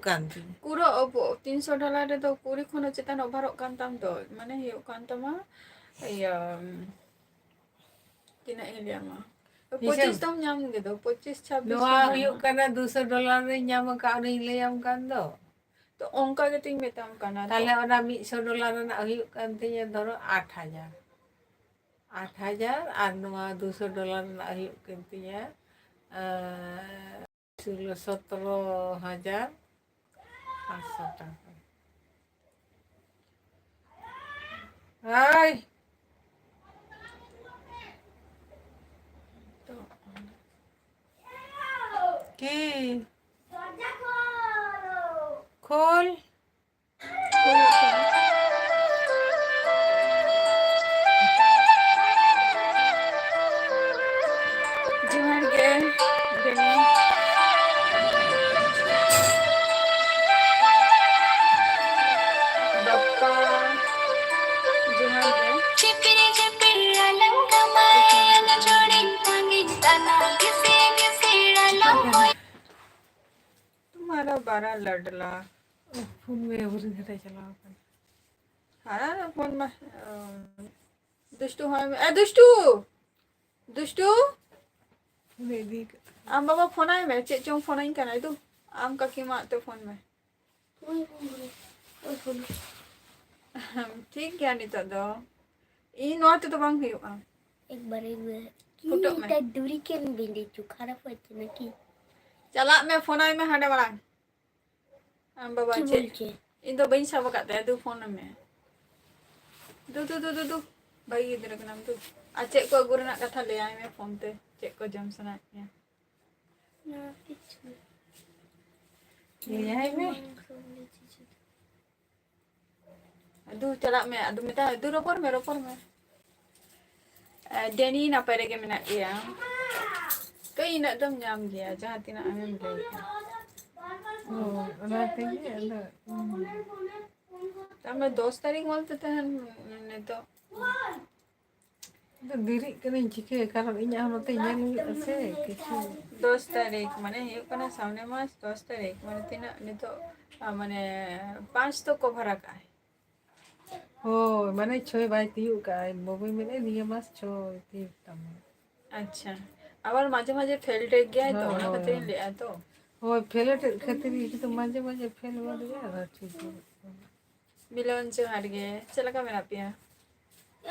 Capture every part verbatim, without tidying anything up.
ᱠᱟᱱ ᱛᱤᱧᱟ᱾ ᱯᱩᱨᱟᱹ ᱚᱵᱚ-, ᱛᱤᱱᱥᱚ ᱰᱚᱞᱟᱨ ᱨᱮᱫᱚ ᱠᱩᱲᱤ ᱠᱷᱚᱱ ᱦᱚᱸ ᱪᱮᱛᱟᱱ ᱚᱵᱷᱟᱨᱚᱜ ᱠᱟᱱ ᱛᱟᱢ ᱫᱚ, ᱢᱟᱱᱮ ᱦᱩᱭᱩᱜ ᱠᱟᱱ ᱛᱟᱢᱟ, ᱤᱭᱟᱹ, ᱛᱤᱱᱟᱹᱜ ᱤᱧ ᱞᱟᱹᱭ ᱟᱢᱟ, ᱦᱤᱥᱟᱹᱵ ᱯᱚᱸᱪᱤᱥ ᱫᱚᱢ ᱧᱟᱢ ᱜᱮᱫᱚ, ᱯᱚᱸᱪᱤᱥ, ᱪᱷᱟᱵᱵᱤᱥ ᱱᱚᱣᱟ ᱫᱚᱢ ᱦᱩᱭᱩᱜ ᱧᱟᱢᱟ᱾ ᱠᱟᱱᱟ ᱫᱩᱥᱚ ᱰᱚᱞᱟᱨ ᱨᱤᱧ ᱧᱟᱢ ᱟᱠᱟᱫ, ᱚᱱᱮᱧ ᱞᱟᱹᱭᱟᱢ ᱠᱟᱱ ᱫᱚ᱾ ᱛᱚ ᱚᱱᱠᱟ ᱜᱮᱛᱚᱧ ᱢᱮᱛᱟᱢ ᱠᱟᱱᱟ ᱛᱚ᱾ ᱛᱟᱦᱞᱮ ᱚᱱᱟ ᱢᱤᱫᱥᱚ ᱰᱚᱞᱟᱨ ᱨᱮᱱᱟᱜ ᱦᱩᱭᱩᱜ ᱠᱟᱱ ᱛᱤᱧᱟ ᱫᱷᱚᱨᱚ ᱟᱴ ᱦᱟᱡᱟᱨ᱾ ᱟᱴ ᱦᱟᱡᱟᱨ ᱟᱨ ᱱᱚᱣᱟ ᱫᱩᱥᱚ ᱰᱚᱞᱟᱨ ᱨᱮᱱᱟᱜ ᱦᱩᱭᱩᱜ ᱠᱟᱱ ᱛᱤᱧᱟ, ᱟᱸ, ᱥᱳᱞᱳ, ᱥᱚᱛᱨᱚ ᱦᱟᱡᱟᱨ ᱯᱟᱸᱪᱥᱚ ᱴᱟᱠᱟ᱾ ᱦᱳᱭ᱾ ᱛᱚ, ᱠᱤ? ᱠᱷᱳᱞ᱾ ᱡᱚᱦᱟᱨ ᱜᱮ, ᱵᱮᱱᱤ᱾ ᱵᱟᱯᱯᱟ, ᱡᱚᱦᱟᱨ ᱜᱮ᱾ ᱪᱤᱯᱤᱨ ᱪᱤᱯᱤᱨ ᱟᱞᱟᱝ ᱠᱟᱢᱟᱭ, ᱟᱞᱟᱝ ᱡᱳᱲᱤᱧ ᱛᱟᱸᱜᱤᱧ ᱛᱟᱱᱟ, ᱜᱤᱥᱤ ᱜᱤᱥᱤ ᱟᱞᱟᱝ ᱦᱚᱭ᱾ तुम्हारा बड़ा लडला। ᱯᱷᱳᱱ ᱢᱮ, ᱵᱩᱨᱩ ᱫᱷᱟᱨᱮ ᱪᱟᱞᱟᱣ ᱠᱟᱱᱟ᱾ ᱦᱟᱨᱟ ᱨᱮ ᱯᱷᱳᱱ ᱢᱮ᱾ ᱫᱩᱥᱴᱩ ᱦᱚᱸ ᱢᱮ-, ᱮ, ᱫᱩᱥᱴᱩ! ᱫᱩᱥᱴᱩ! ᱯᱷᱳᱱ ᱤᱫᱤ ᱠᱟᱜ᱾ ᱟᱢ ᱵᱟᱵᱟ ᱯᱷᱳᱱᱟᱭ ᱢᱮ, ᱪᱮᱫ ᱪᱚᱝ ᱯᱷᱳᱱᱟᱹᱧ ᱠᱟᱱᱟᱭ᱾ ᱫᱩ, ᱟᱢ ᱠᱟᱹᱠᱤ ᱢᱟ ᱛᱮ ᱯᱷᱳᱱ ᱢᱮ᱾ ᱴᱷᱤᱠ ᱜᱮᱭᱟ ᱱᱤᱛᱚᱜ ᱫᱚ᱾ ᱤᱧ ᱱᱚᱣᱟ ᱛᱮᱫᱚ ᱵᱟᱝ ᱦᱩᱭᱩᱜᱼᱟ᱾ एक बार, एक बार। ᱯᱷᱩᱴᱟᱹᱜ ᱢᱮ। ᱤᱧ ᱢᱤᱫᱴᱟᱝ ᱰᱩᱨᱤᱠᱮᱱ ᱵᱤᱱᱰᱤ ᱪᱩ ᱠᱷᱟᱨᱟᱯ ᱦᱚᱪᱪᱷᱮ ᱱᱟᱠᱤ? ᱪᱟᱞᱟᱜ ᱢᱮ, ᱯᱷᱳᱱᱟᱭ ᱢᱮ ᱦᱟᱸᱰᱮ ᱢᱟᱲᱟᱝ᱾ ᱟᱢ ᱵᱟᱵᱟ ᱪᱮᱫ ᱪᱮᱫ? ᱵᱚᱞᱪᱷᱮ? ᱤᱧ ᱫᱚ ᱵᱟᱹᱧ ᱥᱟᱵ ᱟᱠᱟᱫ ᱛᱟᱭᱟ, ᱫᱩ ᱯᱷᱳᱱ ᱢᱮ᱾ ᱫᱩ, ᱫᱩ, ᱫᱩ, ᱫᱩ, ᱫᱩ᱾ ᱵᱷᱟᱹᱜᱤ ᱜᱤᱫᱽᱨᱟᱹ ᱠᱟᱱᱟᱢ ᱫᱩ᱾ ᱟᱨ ᱪᱮᱫ ᱠᱚ ᱟᱹᱜᱩ ᱨᱮᱱᱟᱜ ᱠᱟᱛᱷᱟ ᱞᱟᱹᱭᱟᱭ ᱢᱮ ᱯᱷᱳᱱ ᱛᱮ, ᱪᱮᱫ ᱠᱚ ᱡᱚᱢ ᱥᱟᱱᱟᱭᱮᱫ ᱢᱮᱭᱟ? ᱱᱚᱣᱟ ᱠᱤᱪᱷᱩ᱾ ᱞᱟᱹᱭᱟᱭ ᱢᱮ᱾ ᱢᱟᱝᱥᱚ ᱵᱚᱞᱮ ᱪᱤᱪᱤ᱾ ᱫᱩ ᱪᱟᱞᱟᱜ ᱢᱮ, ᱟᱫᱚ ᱢᱮᱛᱟ, ᱫᱩ ᱨᱚᱯᱚᱲ ᱢᱮ, ᱨᱚᱯᱚᱲ ᱢᱮ᱾ ᱮ, ᱰᱮᱱᱤ ᱱᱟᱯᱟᱭ ᱨᱮᱜᱮ ᱢᱮᱱᱟᱜ ᱜᱮᱭᱟ᱾ ᱠᱟᱹᱡ ᱤᱱᱟᱹᱜ ᱫᱚᱢ ᱧᱟᱢ ᱜᱮᱭᱟ, ᱡᱟᱦᱟᱸ ᱛᱤᱱᱟᱹᱜ ᱟᱢᱮᱢ ᱞᱟᱹᱭᱮᱫᱼᱟ᱾ ᱚ, ᱚᱱᱟ ᱛᱮᱜᱮ ᱟᱫᱚ, ᱦᱩᱸ᱾ ᱛᱟᱨᱢᱟᱱᱮ ᱫᱚᱥ ᱛᱟᱹᱨᱤᱠᱷ ᱵᱚᱞᱛᱮ ᱛᱟᱦᱮᱱ ᱱᱤᱛᱚᱜ᱾ ᱤᱧ ᱫᱚ ᱫᱮᱨᱤᱜ ᱠᱟᱹᱱᱟᱹᱧ, ᱪᱤᱠᱟᱹᱭᱟ? ᱠᱟᱨᱚᱱ ᱤᱧᱟᱹᱜ ᱦᱚᱸ ᱱᱚᱛᱮ ᱧᱮᱞ ᱦᱩᱭᱩᱜᱼᱟ ᱥᱮ ᱠᱤᱪᱷᱩ᱾ ᱫᱚᱥ ᱛᱟᱹᱨᱤᱠᱷ, ᱢᱟᱱᱮ ᱦᱩᱭᱩᱜ ᱠᱟᱱᱟ ᱥᱟᱢᱱᱮ ᱢᱟᱥ ᱫᱚᱥ ᱛᱟᱹᱨᱤᱠᱷ, ᱢᱟᱱᱮ ᱛᱤᱱᱟᱹᱜ ᱱᱤᱛᱚᱜ? ᱟ, ᱢᱟᱱᱮ ᱯᱟᱸᱪ ᱛᱚ ᱠᱚᱵᱷᱟᱨ ᱟᱠᱟᱜᱼᱟᱭ᱾ ᱦᱳᱭ, ᱢᱟᱱᱮ ᱪᱷᱚᱭ ᱵᱟᱭ ᱛᱤᱭᱳᱜ ᱠᱟᱜᱼᱟᱭ᱾ ᱵᱟᱹᱵᱩᱭ ᱢᱮᱱᱮᱫ ᱱᱤᱭᱟᱹ ᱢᱟᱥ ᱪᱷᱚᱭ ᱛᱤᱭᱳᱜ ᱛᱟᱢᱟ᱾ ᱟᱪᱪᱷᱟ, ᱟᱵᱟᱨ ᱢᱟᱡᱷᱮ ᱢᱟᱡᱷᱮ ᱯᱷᱮᱞ ᱴᱮᱠ ᱜᱮᱭᱟᱭ ᱛᱚ, ᱦᱳᱭ, ᱚᱱᱟ ᱦᱳᱭ᱾ ᱠᱷᱟᱹᱛᱤᱨᱤᱧ ᱞᱟᱹᱭᱮᱫᱼᱟ ᱛᱚ᱾ ᱦᱳᱭ, ᱯᱷᱮᱞ ᱴᱮᱠ ᱠᱷᱟᱹᱛᱤᱨ ᱤᱧ ᱫᱚ ᱢᱟᱡᱷᱮ ᱢᱟᱡᱷᱮ ᱯᱷᱮᱞ ᱜᱚᱫᱚᱜᱼᱟ, ᱟᱨ ᱴᱷᱤᱠ ᱜᱚᱫᱚᱜ ᱠᱟᱱᱟ᱾ ᱢᱤᱞᱚᱱ, ᱡᱚᱦᱟᱨ ᱜᱮ, ᱪᱮᱫ ᱞᱮᱠᱟ ᱢᱮᱱᱟᱜ ᱯᱮᱭᱟ?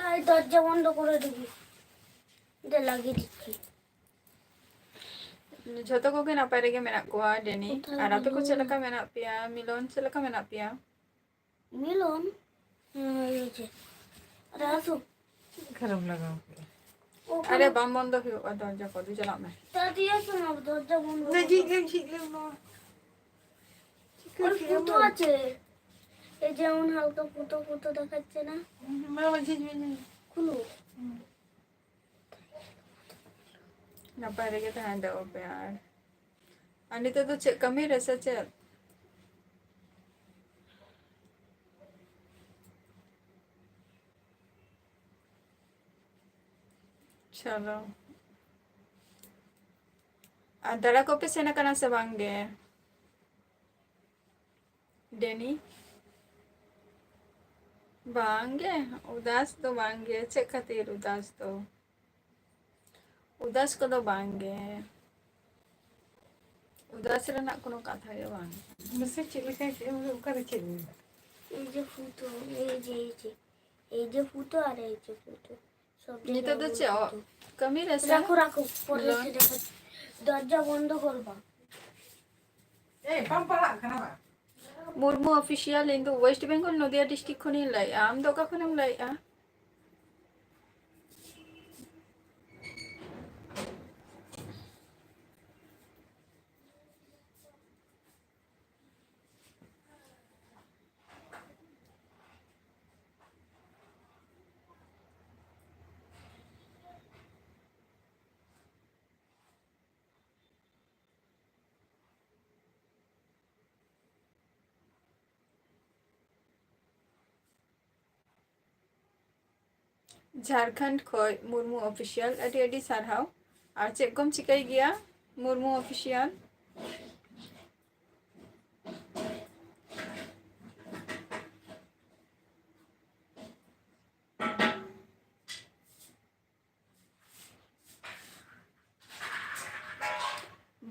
ᱮᱭ, ᱫᱚᱨᱡᱟ ᱵᱚᱱᱫᱚ ᱠᱚᱨᱮ ᱫᱤᱫᱤ᱾ ᱫᱮ ᱞᱟᱜᱤ ᱫᱤᱫᱤ᱾ ᱡᱷᱚᱛᱚ ᱠᱚᱜᱮ ᱱᱟᱯᱟᱭ ᱨᱮᱜᱮ ᱢᱮᱱᱟᱜ ᱠᱚᱣᱟ, ᱰᱮᱱᱤ᱾ ᱠᱳᱛᱷᱟᱭ ᱟᱨ ᱟᱯᱮ ᱠᱚ ᱪᱮᱫ ᱢᱤᱞᱚᱱ? ᱞᱮᱠᱟ ᱢᱮᱱᱟᱜ ᱯᱮᱭᱟ? ᱢᱤᱞᱚᱱ, ᱪᱮᱫ ᱞᱮᱠᱟ ᱢᱮᱱᱟᱜ ᱯᱮᱭᱟ? ᱢᱤᱞᱚᱱ? ᱦᱮᱸ, ᱦᱮᱸ, ᱦᱮᱸ᱾ ᱟᱨᱮ ᱟᱥᱩ᱾ ᱪᱮᱫ ᱠᱷᱟᱨᱟᱯ ᱞᱟᱜᱟᱣ ᱠᱮᱫᱟ? ᱚ, ᱟᱨᱮ, ᱠᱟᱱᱟ᱾ ᱵᱟᱢ ᱵᱚᱱᱫᱚ ᱦᱩᱭᱩᱜᱼᱟ ᱫᱚᱨᱡᱟ ᱠᱚ, ᱫᱩ ᱪᱟᱞᱟᱜ ᱢᱮ᱾ ᱫᱟᱫᱤ, ᱟᱥᱩ ᱱᱟ, ᱫᱚᱨᱡᱟ ᱵᱚᱱᱫᱚ ᱱᱟ, ᱠᱚᱨ᱾ ᱡᱷᱤᱡ ᱞᱮᱢ, ᱡᱷᱤᱡ ᱞᱮᱢ ᱱᱚᱣᱟ᱾ ᱪᱤᱠᱟᱹ ᱟᱨ ᱠᱮᱫ ᱯᱷᱩᱴᱳ ᱟᱢ? ᱟᱪᱷᱮ? এই যেমন হালকা ফুটো ফুটো দেখাচ্ছে না? হুম, মামা, ঝিঝি, ঝিঝি। খুলো। হুম। ᱱᱟᱯᱟᱭ ᱨᱮᱜᱮ ᱛᱟᱦᱮᱱ ᱛᱟᱵᱚ ᱯᱮ᱾ ᱟᱨ, ᱟᱨ ᱱᱤᱛᱚᱜ ᱫᱚ ᱪᱮᱫ ᱠᱟᱹᱢᱤ ᱨᱮ ᱥᱮ ᱪᱮᱫ? ᱪᱚᱞᱚ᱾ ᱟᱨ ᱫᱟᱬᱟ ᱠᱚᱯᱮ ᱥᱮᱱ ᱟᱠᱟᱱᱟ ᱥᱮ ᱵᱟᱝ ᱜᱮ? ᱰᱮᱱᱤ? ᱵᱟᱝ ᱜᱮ, ᱩᱫᱟᱥ ᱫᱚ ᱵᱟᱝ ᱜᱮ᱾ ᱪᱮᱫ ᱠᱷᱟᱹᱛᱤᱨ ᱩᱫᱟᱥ ᱫᱚ? ᱩᱫᱟᱥ ᱠᱚᱫᱚ ᱵᱟᱝ ᱜᱮ᱾ ᱩᱫᱟᱥ ᱨᱮᱱᱟᱜ ᱠᱳᱱᱳ ᱠᱟᱛᱷᱟ ᱜᱮ ᱵᱟᱝ᱾ ᱢᱟᱥᱮ ᱪᱮᱫ ᱞᱮᱠᱟ ᱠᱮᱫ ᱟᱢ? ᱚᱠᱟᱨᱮ ᱪᱮᱫ ᱢᱮᱱᱟᱜᱼᱟ? এই যে ফুটো, এই যে, এই যে, এই যে ফুটো আর এই যে ফুটো। সব জায়গায় ᱱᱤᱛᱚᱜ ᱫᱚ ᱪᱮᱫ ᱚ-, ফুটো। ᱠᱟᱹᱢᱤ ᱨᱮ ᱥᱮ? রাখো, রাখো, পরে ᱞᱚ-, এসে দেখো। দরজা বন্ধ করবা। ᱮᱭ, ᱵᱟᱢ ᱯᱟᱲᱦᱟᱜ ᱠᱟᱱᱟ ᱵᱟ? ᱢᱩᱨᱢᱩ ᱚᱯᱷᱤᱥᱤᱭᱟᱞ, ᱤᱧ ᱫᱚ ᱳᱭᱮᱥᱴ ᱵᱮᱝᱜᱚᱞ ᱱᱚᱫᱤᱭᱟ ᱰᱤᱥᱴᱨᱤᱠᱴ ᱠᱷᱚᱱᱤᱧ ᱞᱟᱹᱭᱮᱫᱼᱟ᱾ ᱟᱢ ᱫᱚ ᱚᱠᱟ ᱠᱷᱚᱱᱮᱢ ᱞᱟᱹᱭᱮᱫᱼᱟ? ᱡᱷᱟᱲᱠᱷᱚᱸᱰ ᱠᱷᱚᱡ ᱢᱩᱨᱢᱩ ᱚᱯᱷᱤᱥᱤᱭᱟᱞ, ᱟᱹᱰᱤ ᱟᱹᱰᱤ ᱥᱟᱨᱦᱟᱣ᱾ ᱟᱨ ᱪᱮᱫ ᱠᱚᱢ ᱪᱤᱠᱟᱹᱭ ᱜᱮᱭᱟ ᱢᱩᱨᱢᱩ ᱚᱯᱷᱤᱥᱤᱭᱟᱞ?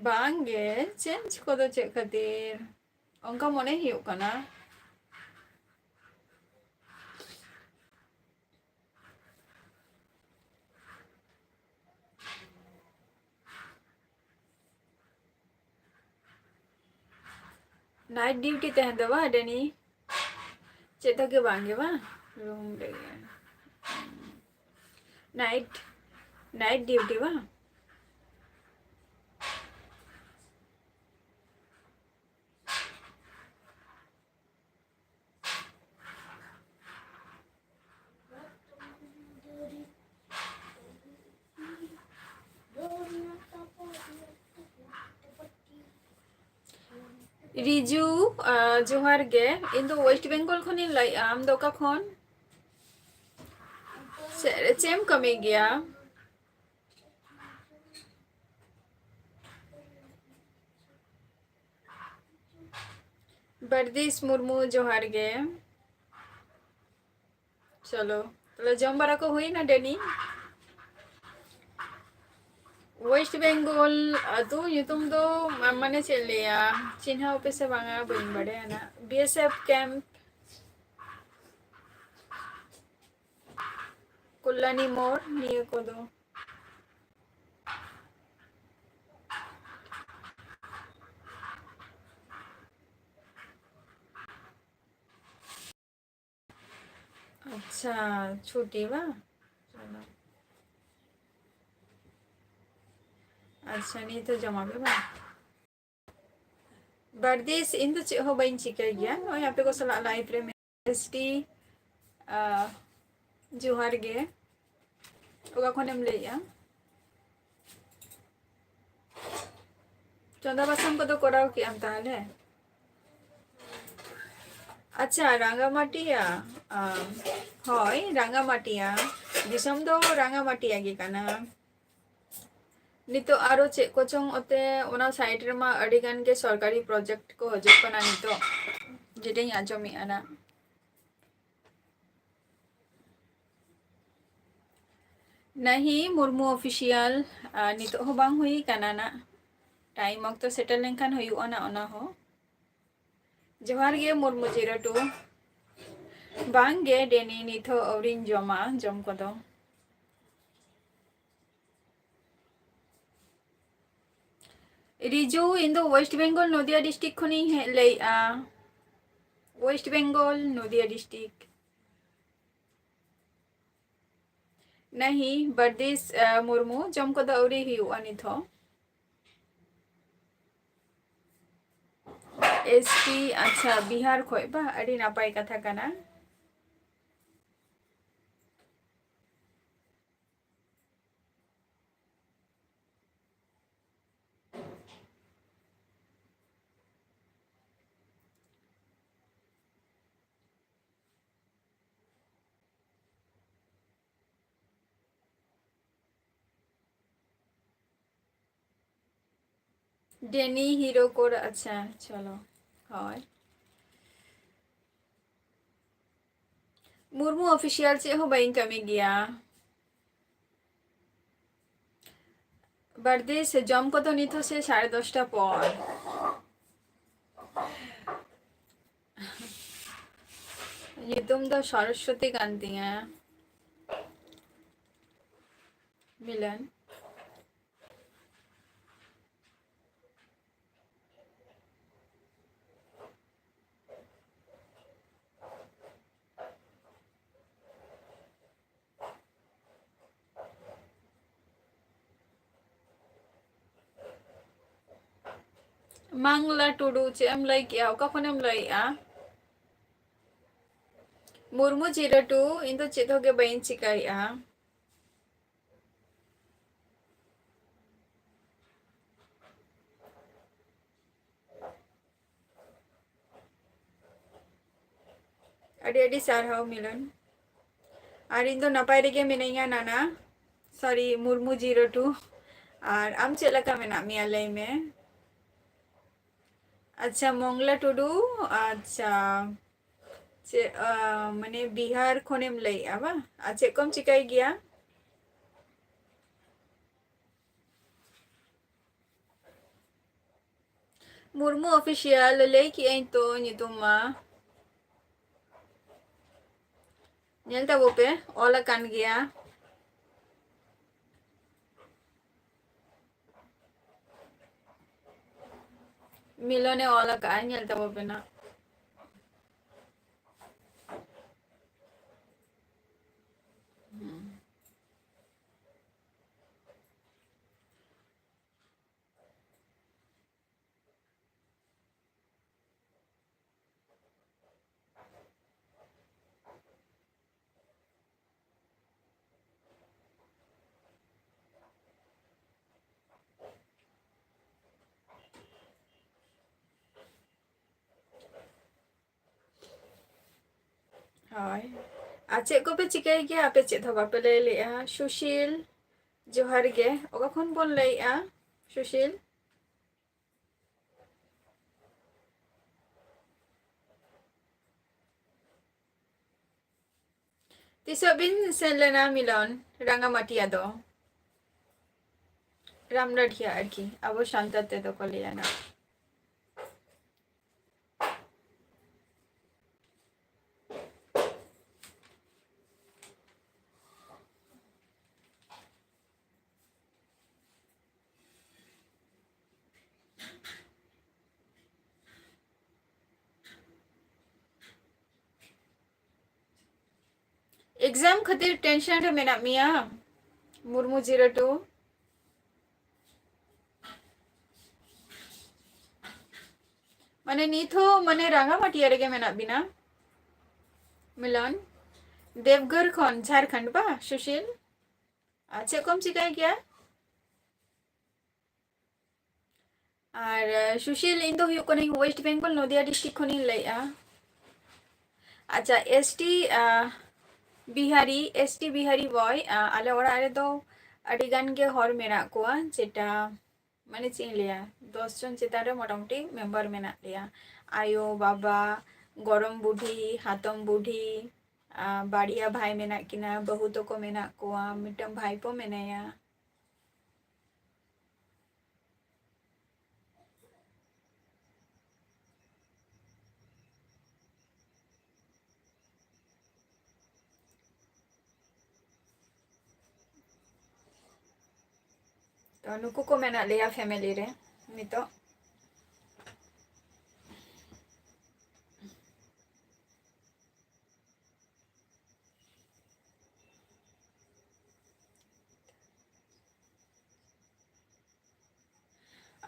ᱵᱟᱝᱜᱮ, ᱪᱮᱧᱡᱽ ᱠᱚᱫᱚ ᱪᱮᱫ ᱠᱷᱟᱹᱛᱤᱨ? ᱚᱱᱠᱟ ᱢᱚᱱᱮ ᱦᱩᱭᱩᱜ ᱠᱟᱱᱟ᱾ ᱱᱟᱭᱤᱴ ᱰᱤᱭᱩᱴᱤ ᱛᱟᱦᱮᱱ ᱛᱟᱢᱟ ᱰᱮᱱᱤ? ᱪᱮᱫ ᱦᱚᱸ ᱜᱮ ᱵᱟᱝ ᱜᱮ ᱵᱟᱝ, ᱨᱩᱢ ᱨᱮᱜᱮ᱾ ᱱᱟᱭᱤᱴ, ᱱᱟᱭᱤᱴ ᱰᱤᱭᱩᱴᱤ ᱵᱟᱝ? ᱨᱤᱡᱩ, ᱟᱸ, ᱡᱚᱦᱟᱨ ᱜᱮ᱾ ᱤᱧ ᱫᱚ ᱳᱭᱮᱥᱴ ᱵᱮᱝᱜᱚᱞ ᱠᱷᱚᱱᱤᱧ ᱞᱟᱹᱭᱮᱜᱼᱟ᱾ ᱟᱢ ᱫᱚ ᱚᱠᱟ ᱠᱷᱚᱱ? ᱪᱮᱫ, ᱪᱮᱫ ᱮᱢ ᱠᱟᱹᱢᱤ ᱜᱮᱭᱟ? ᱵᱟᱨᱫᱤᱥ ᱢᱩᱨᱢᱩ, ᱡᱚᱦᱟᱨ ᱜᱮ᱾ ᱪᱚᱞᱚ, ᱛᱟᱦᱞᱮ ᱡᱚᱢ ᱵᱟᱲᱟ ᱠᱚ ᱦᱩᱭᱱᱟ, ᱰᱮᱱᱤ? ᱳᱭᱮᱥᱴ ᱵᱮᱝᱜᱚᱞ ᱟᱹᱛᱩ ᱧᱩᱛᱩᱢ ᱫᱚ, ᱢᱟ-, ᱢᱟᱱᱮ ᱪᱮᱫ ᱞᱟᱹᱭᱟ, ᱪᱤᱱᱦᱟᱹᱣ ᱯᱮ ᱥᱮ ᱵᱟᱝᱟ, ᱵᱟᱹᱧ ᱵᱟᱲᱟᱭᱟ ᱱᱟᱜ᱾ ᱵᱤ ᱮᱥ ᱮᱯᱷ ᱠᱮᱢᱯ, ᱠᱚᱞᱭᱟᱱᱤ ᱢᱳᱲ, ᱱᱤᱭᱟᱹ ᱠᱚᱫᱚ᱾ ᱟᱪᱪᱷᱟ, ᱪᱷᱩᱴᱤ ᱵᱟᱝ? ᱪᱚᱞᱚ᱾ ᱟᱪᱪᱷᱟ, ᱱᱤᱛ ᱫᱚ ᱡᱚᱢᱟ ᱯᱮ ᱵᱟᱝ? ᱵᱟᱨᱫᱮᱥ, ᱤᱧ ᱫᱚ ᱪᱮᱫ ᱦᱚᱸ ᱵᱟᱹᱧ ᱪᱤᱠᱟᱹᱭ ᱜᱮᱭᱟ, ᱱᱚᱜᱼᱚᱭ ᱟᱯᱮ ᱠᱚ ᱥᱟᱞᱟᱜ ᱞᱟᱭᱤᱵᱷ ᱨᱮ ᱢᱮᱱᱟᱜᱼᱟ᱾ ᱮᱥ ᱴᱤ, ᱟᱦ, ᱡᱚᱦᱟᱨ ᱜᱮ᱾ ᱚᱠᱟ ᱠᱷᱚᱱᱮᱢ ᱞᱟᱹᱭᱮᱜᱼᱟ? ᱪᱚᱸᱫᱟ ᱵᱟᱥᱟᱝ ᱠᱚᱫᱚ ᱠᱚᱨᱟᱣ ᱠᱮᱜᱼᱟᱢ ᱛᱟᱦᱞᱮ? ᱟᱪᱪᱷᱟ, ᱨᱟᱸᱜᱟᱢᱟᱴᱤᱭᱟ᱾ ᱟᱢ, ᱦᱳᱭ, ᱨᱟᱸᱜᱟᱢᱟᱴᱤᱭᱟ᱾ ᱫᱤᱥᱚᱢ ᱫᱚ ᱨᱟᱸᱜᱟᱢᱟᱴᱤᱭᱟ ᱜᱮ ᱠᱟᱱᱟ᱾ ᱱᱤᱛᱚᱜ ᱟᱨᱚ ᱪᱮᱫ ᱠᱚᱪᱚᱝ ᱚᱛᱮ ᱚᱱᱟ side ᱨᱮᱢᱟ ᱟᱹᱰᱤ ᱜᱟᱱ ᱜᱮ ᱥᱚᱨᱠᱟᱨᱤ project ᱠᱚ ᱦᱤᱡᱩᱜ ᱠᱟᱱᱟ ᱱᱤᱛᱚᱜ, ᱡᱮᱴᱟᱧ ᱟᱸᱡᱚᱢᱮᱫᱼᱟ ᱱᱟ᱾ ᱱᱟᱦᱤ ᱢᱩᱨᱢᱩ official, ᱟᱨ ᱱᱤᱛᱚᱜ ᱦᱚᱸ ᱵᱟᱝ ᱦᱩᱭ ᱠᱟᱱᱟ ᱱᱟ᱾ Time ᱚᱠᱛᱚ ᱥᱮᱴᱮᱨ ᱞᱮᱱᱠᱷᱟᱱ ᱦᱩᱭᱩᱜᱼᱟ ᱱᱟ ᱚᱱᱟ ᱦᱚᱸ᱾ ᱡᱚᱦᱟᱨ ᱜᱮ ᱢᱩᱨᱢᱩ zero two᱾ ᱵᱟᱝ ᱜᱮ ᱰᱮᱱᱤ, ᱱᱤᱛ ᱦᱚᱸ ᱟᱹᱣᱨᱤᱧ ᱡᱚᱢᱟ ᱡᱚᱢ ᱠᱚᱫᱚ᱾ ᱨᱤᱡᱩ, ᱤᱧ ᱫᱚ West Bengal ᱱᱚᱫᱤᱭᱟ district ᱠᱷᱚᱱᱤᱧ ᱦᱮᱡ ᱞᱟᱹᱭᱮᱫᱼᱟ᱾ West Bengal ᱱᱚᱫᱤᱭᱟ district᱾ ᱱᱟᱦᱤ, ᱵᱟᱨᱫᱮᱥ, ᱟ, ᱢᱩᱨᱢᱩ, ᱡᱚᱢ ᱠᱚᱫᱚ ᱟᱹᱣᱨᱤ ᱦᱩᱭᱩᱜᱼᱟ ᱱᱤᱛ ᱦᱚᱸ᱾ S T, ᱟᱪᱪᱷᱟ, ᱵᱤᱦᱟᱨ ᱠᱷᱚᱡ ᱵᱟ, ᱟᱹᱰᱤ ᱱᱟᱯᱟᱭ ᱠᱟᱛᱷᱟ ᱠᱟᱱᱟ᱾ ᱰᱮᱱᱤ ᱦᱤᱨᱳ ᱠᱳᱰ, ᱟᱪᱪᱷᱟ, ᱪᱚᱞᱚ, ᱦᱳᱭ᱾ ᱢᱩᱨᱢᱩ official ᱪᱮᱫ ᱦᱚᱸ ᱵᱟᱹᱧ ᱠᱟᱹᱢᱤ ᱜᱮᱭᱟ᱾ ᱵᱟᱨᱫᱮᱥ ᱡᱚᱢ ᱠᱚᱫᱚ ᱱᱤᱛ ᱦᱚᱸ ᱥᱮ ᱥᱟᱲᱮ ᱫᱚᱥᱴᱟ ᱯᱚᱨ᱾ ᱧᱩᱛᱩᱢ ᱫᱚ ᱥᱚᱨᱚᱥᱣᱚᱛᱤ ᱠᱟᱱ ᱛᱤᱧᱟ᱾ ᱢᱤᱞᱚᱱ᱾ ᱢᱟᱝᱞᱟ ᱴᱩᱰᱩ, ᱪᱮᱫ ᱮᱢ ᱞᱟᱹᱭ ᱠᱮᱜᱼᱟ? ᱚᱠᱟ ᱠᱷᱚᱱᱮᱢ ᱞᱟᱹᱭᱮᱜᱼᱟ? ᱢᱩᱨᱢᱩ zero two, ᱤᱧ ᱫᱚ ᱪᱮᱫ ᱦᱚᱸ ᱜᱮ ᱵᱟᱹᱧ ᱪᱤᱠᱟᱹᱭᱮᱜᱼᱟ᱾ ᱟᱹᱰᱤ ᱟᱹᱰᱤ ᱥᱟᱨᱦᱟᱣ ᱢᱤᱞᱚᱱ᱾ ᱟᱨ ᱤᱧ ᱫᱚ ᱱᱟᱯᱟᱭ ᱨᱮᱜᱮ ᱢᱤᱱᱟᱹᱧᱟ ᱱᱟᱱᱟ᱾ Sorry, Murmu zero two᱾ ᱟᱨ ᱟᱢ ᱪᱮᱫ ᱞᱮᱠᱟ ᱢᱮᱱᱟᱜ ᱢᱮᱭᱟ, ᱞᱟᱹᱭ ᱢᱮ? ᱟᱪᱪᱷᱟ, ᱢᱚᱝᱞᱟ ᱴᱩᱰᱩ, ᱟᱪᱪᱷᱟ᱾ ᱪᱮᱫ, ᱟ, ᱢᱟᱱᱮ ᱵᱤᱦᱟᱨ ᱠᱷᱚᱱᱮᱢ ᱞᱟᱹᱭᱮᱜᱼᱟ ᱵᱟᱝ? ᱟᱨ ᱪᱮᱫ ᱠᱚᱢ ᱪᱤᱠᱟᱹᱭ ᱜᱮᱭᱟ? ᱢᱩᱨᱢᱩ Official, ᱞᱟᱹᱭ ᱠᱮᱜᱼᱟᱹᱧ ᱛᱚ ᱧᱩᱛᱩᱢ ᱢᱟ᱾ ᱧᱮᱞ ᱛᱟᱵᱚ ᱯᱮ, ᱚᱞ ᱟᱠᱟᱱ ᱜᱮᱭᱟ᱾ ᱢᱤᱞᱚᱱᱮ ᱚᱞ ᱟᱠᱟᱜᱼᱟ, ᱧᱮᱞ ᱛᱟᱵᱚ ᱯᱮ ᱱᱟᱜ᱾ ᱦᱩᱸ᱾ ᱦᱳᱭ᱾ ᱟᱨ ᱪᱮᱫ ᱠᱚᱯᱮ ᱪᱤᱠᱟᱹᱭ ᱜᱮᱭᱟ? ᱟᱯᱮ ᱪᱮᱫ ᱦᱚᱸ ᱵᱟᱯᱮ ᱞᱟᱹᱭ ᱞᱮᱜᱼᱟ᱾ ᱥᱩᱥᱤᱞ, ᱡᱚᱦᱟᱨ ᱜᱮ᱾ ᱚᱠᱟ ᱠᱷᱚᱱ ᱵᱚᱱ ᱞᱟᱹᱭᱮᱜᱼᱟ, ᱥᱩᱥᱤᱞ? ᱛᱤᱥᱚᱜ ᱵᱤᱱ ᱥᱮᱱ ᱞᱮᱱᱟ ᱢᱤᱞᱚᱱ ᱨᱟᱝᱜᱟᱢᱟᱴᱤᱭᱟ ᱫᱚ? ᱨᱟᱢᱰᱟᱰᱷᱤᱭᱟ ᱟᱨᱠᱤ, ᱟᱵᱚ ᱥᱟᱱᱛᱟᱲ ᱛᱮᱫᱚ ᱠᱚ ᱞᱟᱹᱭᱟ ᱱᱟ᱾ Exam ᱠᱷᱟᱹᱛᱤᱨ tension ᱨᱮ ᱢᱮᱱᱟᱜ ᱢᱮᱭᱟ, ᱢᱩᱨᱢᱩ zero two? ᱢᱟᱱᱮ ᱱᱤᱛ ᱦᱚᱸ ᱢᱟᱱᱮ ᱨᱟᱸᱜᱟᱢᱟᱴᱤᱭᱟ ᱨᱮᱜᱮ ᱢᱮᱱᱟᱜ ᱵᱤᱱᱟ? ᱢᱤᱞᱚᱱ, ᱫᱮᱵᱜᱷᱚᱨ ᱠᱷᱚᱱ ᱡᱷᱟᱲᱠᱷᱚᱸᱰ ᱵᱟ, ᱥᱩᱥᱤᱞ? ᱟᱨ ᱪᱮᱫ ᱠᱚᱢ ᱪᱤᱠᱟᱹᱭ ᱜᱮᱭᱟ? ᱟᱨ, ᱟᱸ, ᱥᱩᱥᱤᱞ, ᱤᱧ ᱫᱚ ᱦᱩᱭᱩᱜ ᱠᱟᱹᱱᱟᱹᱧ West Bengal, ᱱᱚᱫᱤᱭᱟ district ᱠᱷᱚᱱᱤᱧ ᱞᱟᱹᱭᱮᱜᱼᱟ᱾ ᱟᱪᱪᱷᱟ, S T, ᱟᱸ, ᱵᱤᱦᱟᱨᱤ, ᱮᱥ ᱴᱤ ᱵᱤᱦᱟᱨᱤ ᱵᱚᱭ, ᱟ, ᱟᱞᱮ ᱚᱲᱟᱜ ᱨᱮᱫᱚ ᱟᱹᱰᱤ ᱜᱟᱱ ᱜᱮ ᱦᱚᱲ ᱢᱮᱱᱟᱜ ᱠᱚᱣᱟ, ᱡᱮᱴᱟ, ᱢᱟᱱᱮ, ᱪᱮᱫ ᱤᱧ ᱞᱟᱹᱭᱟ, ᱫᱚᱥ ᱡᱚᱱ ᱪᱮᱛᱟᱱ ᱨᱮ ᱢᱚᱴᱟᱢᱩᱴᱤ ᱢᱮᱢᱵᱟᱨ ᱢᱮᱱᱟᱜ ᱞᱮᱭᱟ᱾ ᱟᱭᱳ, ᱵᱟᱵᱟ, ᱜᱚᱲᱚᱢ ᱵᱩᱰᱷᱤ, ᱦᱟᱛᱚᱢ ᱵᱩᱰᱷᱤ, ᱟ, ᱵᱟᱨᱭᱟ ᱵᱷᱟᱭ ᱢᱮᱱᱟᱜ ᱠᱤᱱᱟ, ᱵᱟᱹᱦᱩ ᱛᱟᱠᱚ ᱢᱮᱱᱟᱜ ᱠᱚᱣᱟ, ᱢᱤᱫᱴᱟᱝ ᱵᱷᱟᱭᱯᱳ ᱢᱮᱱᱟᱭᱟ᱾ ᱛᱚ, ᱱᱩᱠᱩ ᱠᱚ ᱢᱮᱱᱟᱜ ᱞᱮᱭᱟ ᱯᱷᱮᱢᱮᱞᱤ ᱨᱮ ᱱᱤᱛᱚᱜ᱾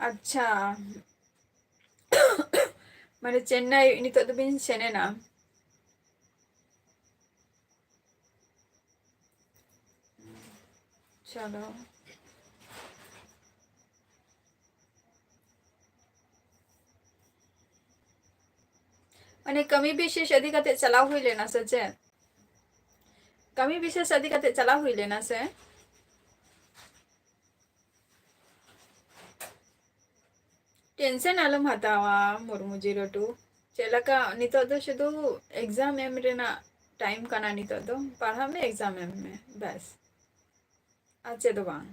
ᱟᱪᱪᱷᱟ, ᱢᱟᱱᱮ, ᱪᱮᱱᱱᱟᱭ ᱱᱤᱛᱚᱜ ᱫᱚᱵᱤᱱ ᱥᱮᱱ ᱮᱱᱟ? ᱪᱚᱞᱚ᱾ ᱢᱟᱱᱮ, ᱠᱟᱹᱢᱤ ᱵᱤᱥᱮᱥ ᱤᱫᱤ ᱠᱟᱛᱮ ᱪᱟᱞᱟᱣ ᱦᱩᱭ ᱞᱮᱱᱟ ᱥᱮ ᱪᱮᱫ? ᱠᱟᱹᱢᱤ ᱵᱤᱥᱮᱥ ᱤᱫᱤ ᱠᱟᱛᱮ ᱪᱟᱞᱟᱣ ᱦᱩᱭ ᱞᱮᱱᱟ ᱥᱮ? ᱴᱮᱱᱥᱮᱱ ᱟᱞᱚᱢ ᱦᱟᱛᱟᱣᱟ ᱢᱩᱨᱢᱩ ᱡᱤᱨᱳ ᱴᱩ᱾ ᱪᱮᱫ ᱞᱮᱠᱟ, ᱱᱤᱛᱚᱜ ᱫᱚ ᱥᱩᱫᱷᱩ ᱮᱠᱡᱟᱢ ᱮᱢ ᱨᱮᱱᱟᱜ ᱴᱟᱭᱤᱢ ᱠᱟᱱᱟ, ᱱᱤᱛᱚᱜ ᱫᱚ ᱯᱟᱲᱦᱟᱜ ᱢᱮ, ᱮᱠᱡᱟᱢ ᱮᱢ ᱢᱮ, ᱵᱮᱥ, ᱟᱨ ᱪᱮᱫ ᱦᱚᱸ ᱵᱟᱝ᱾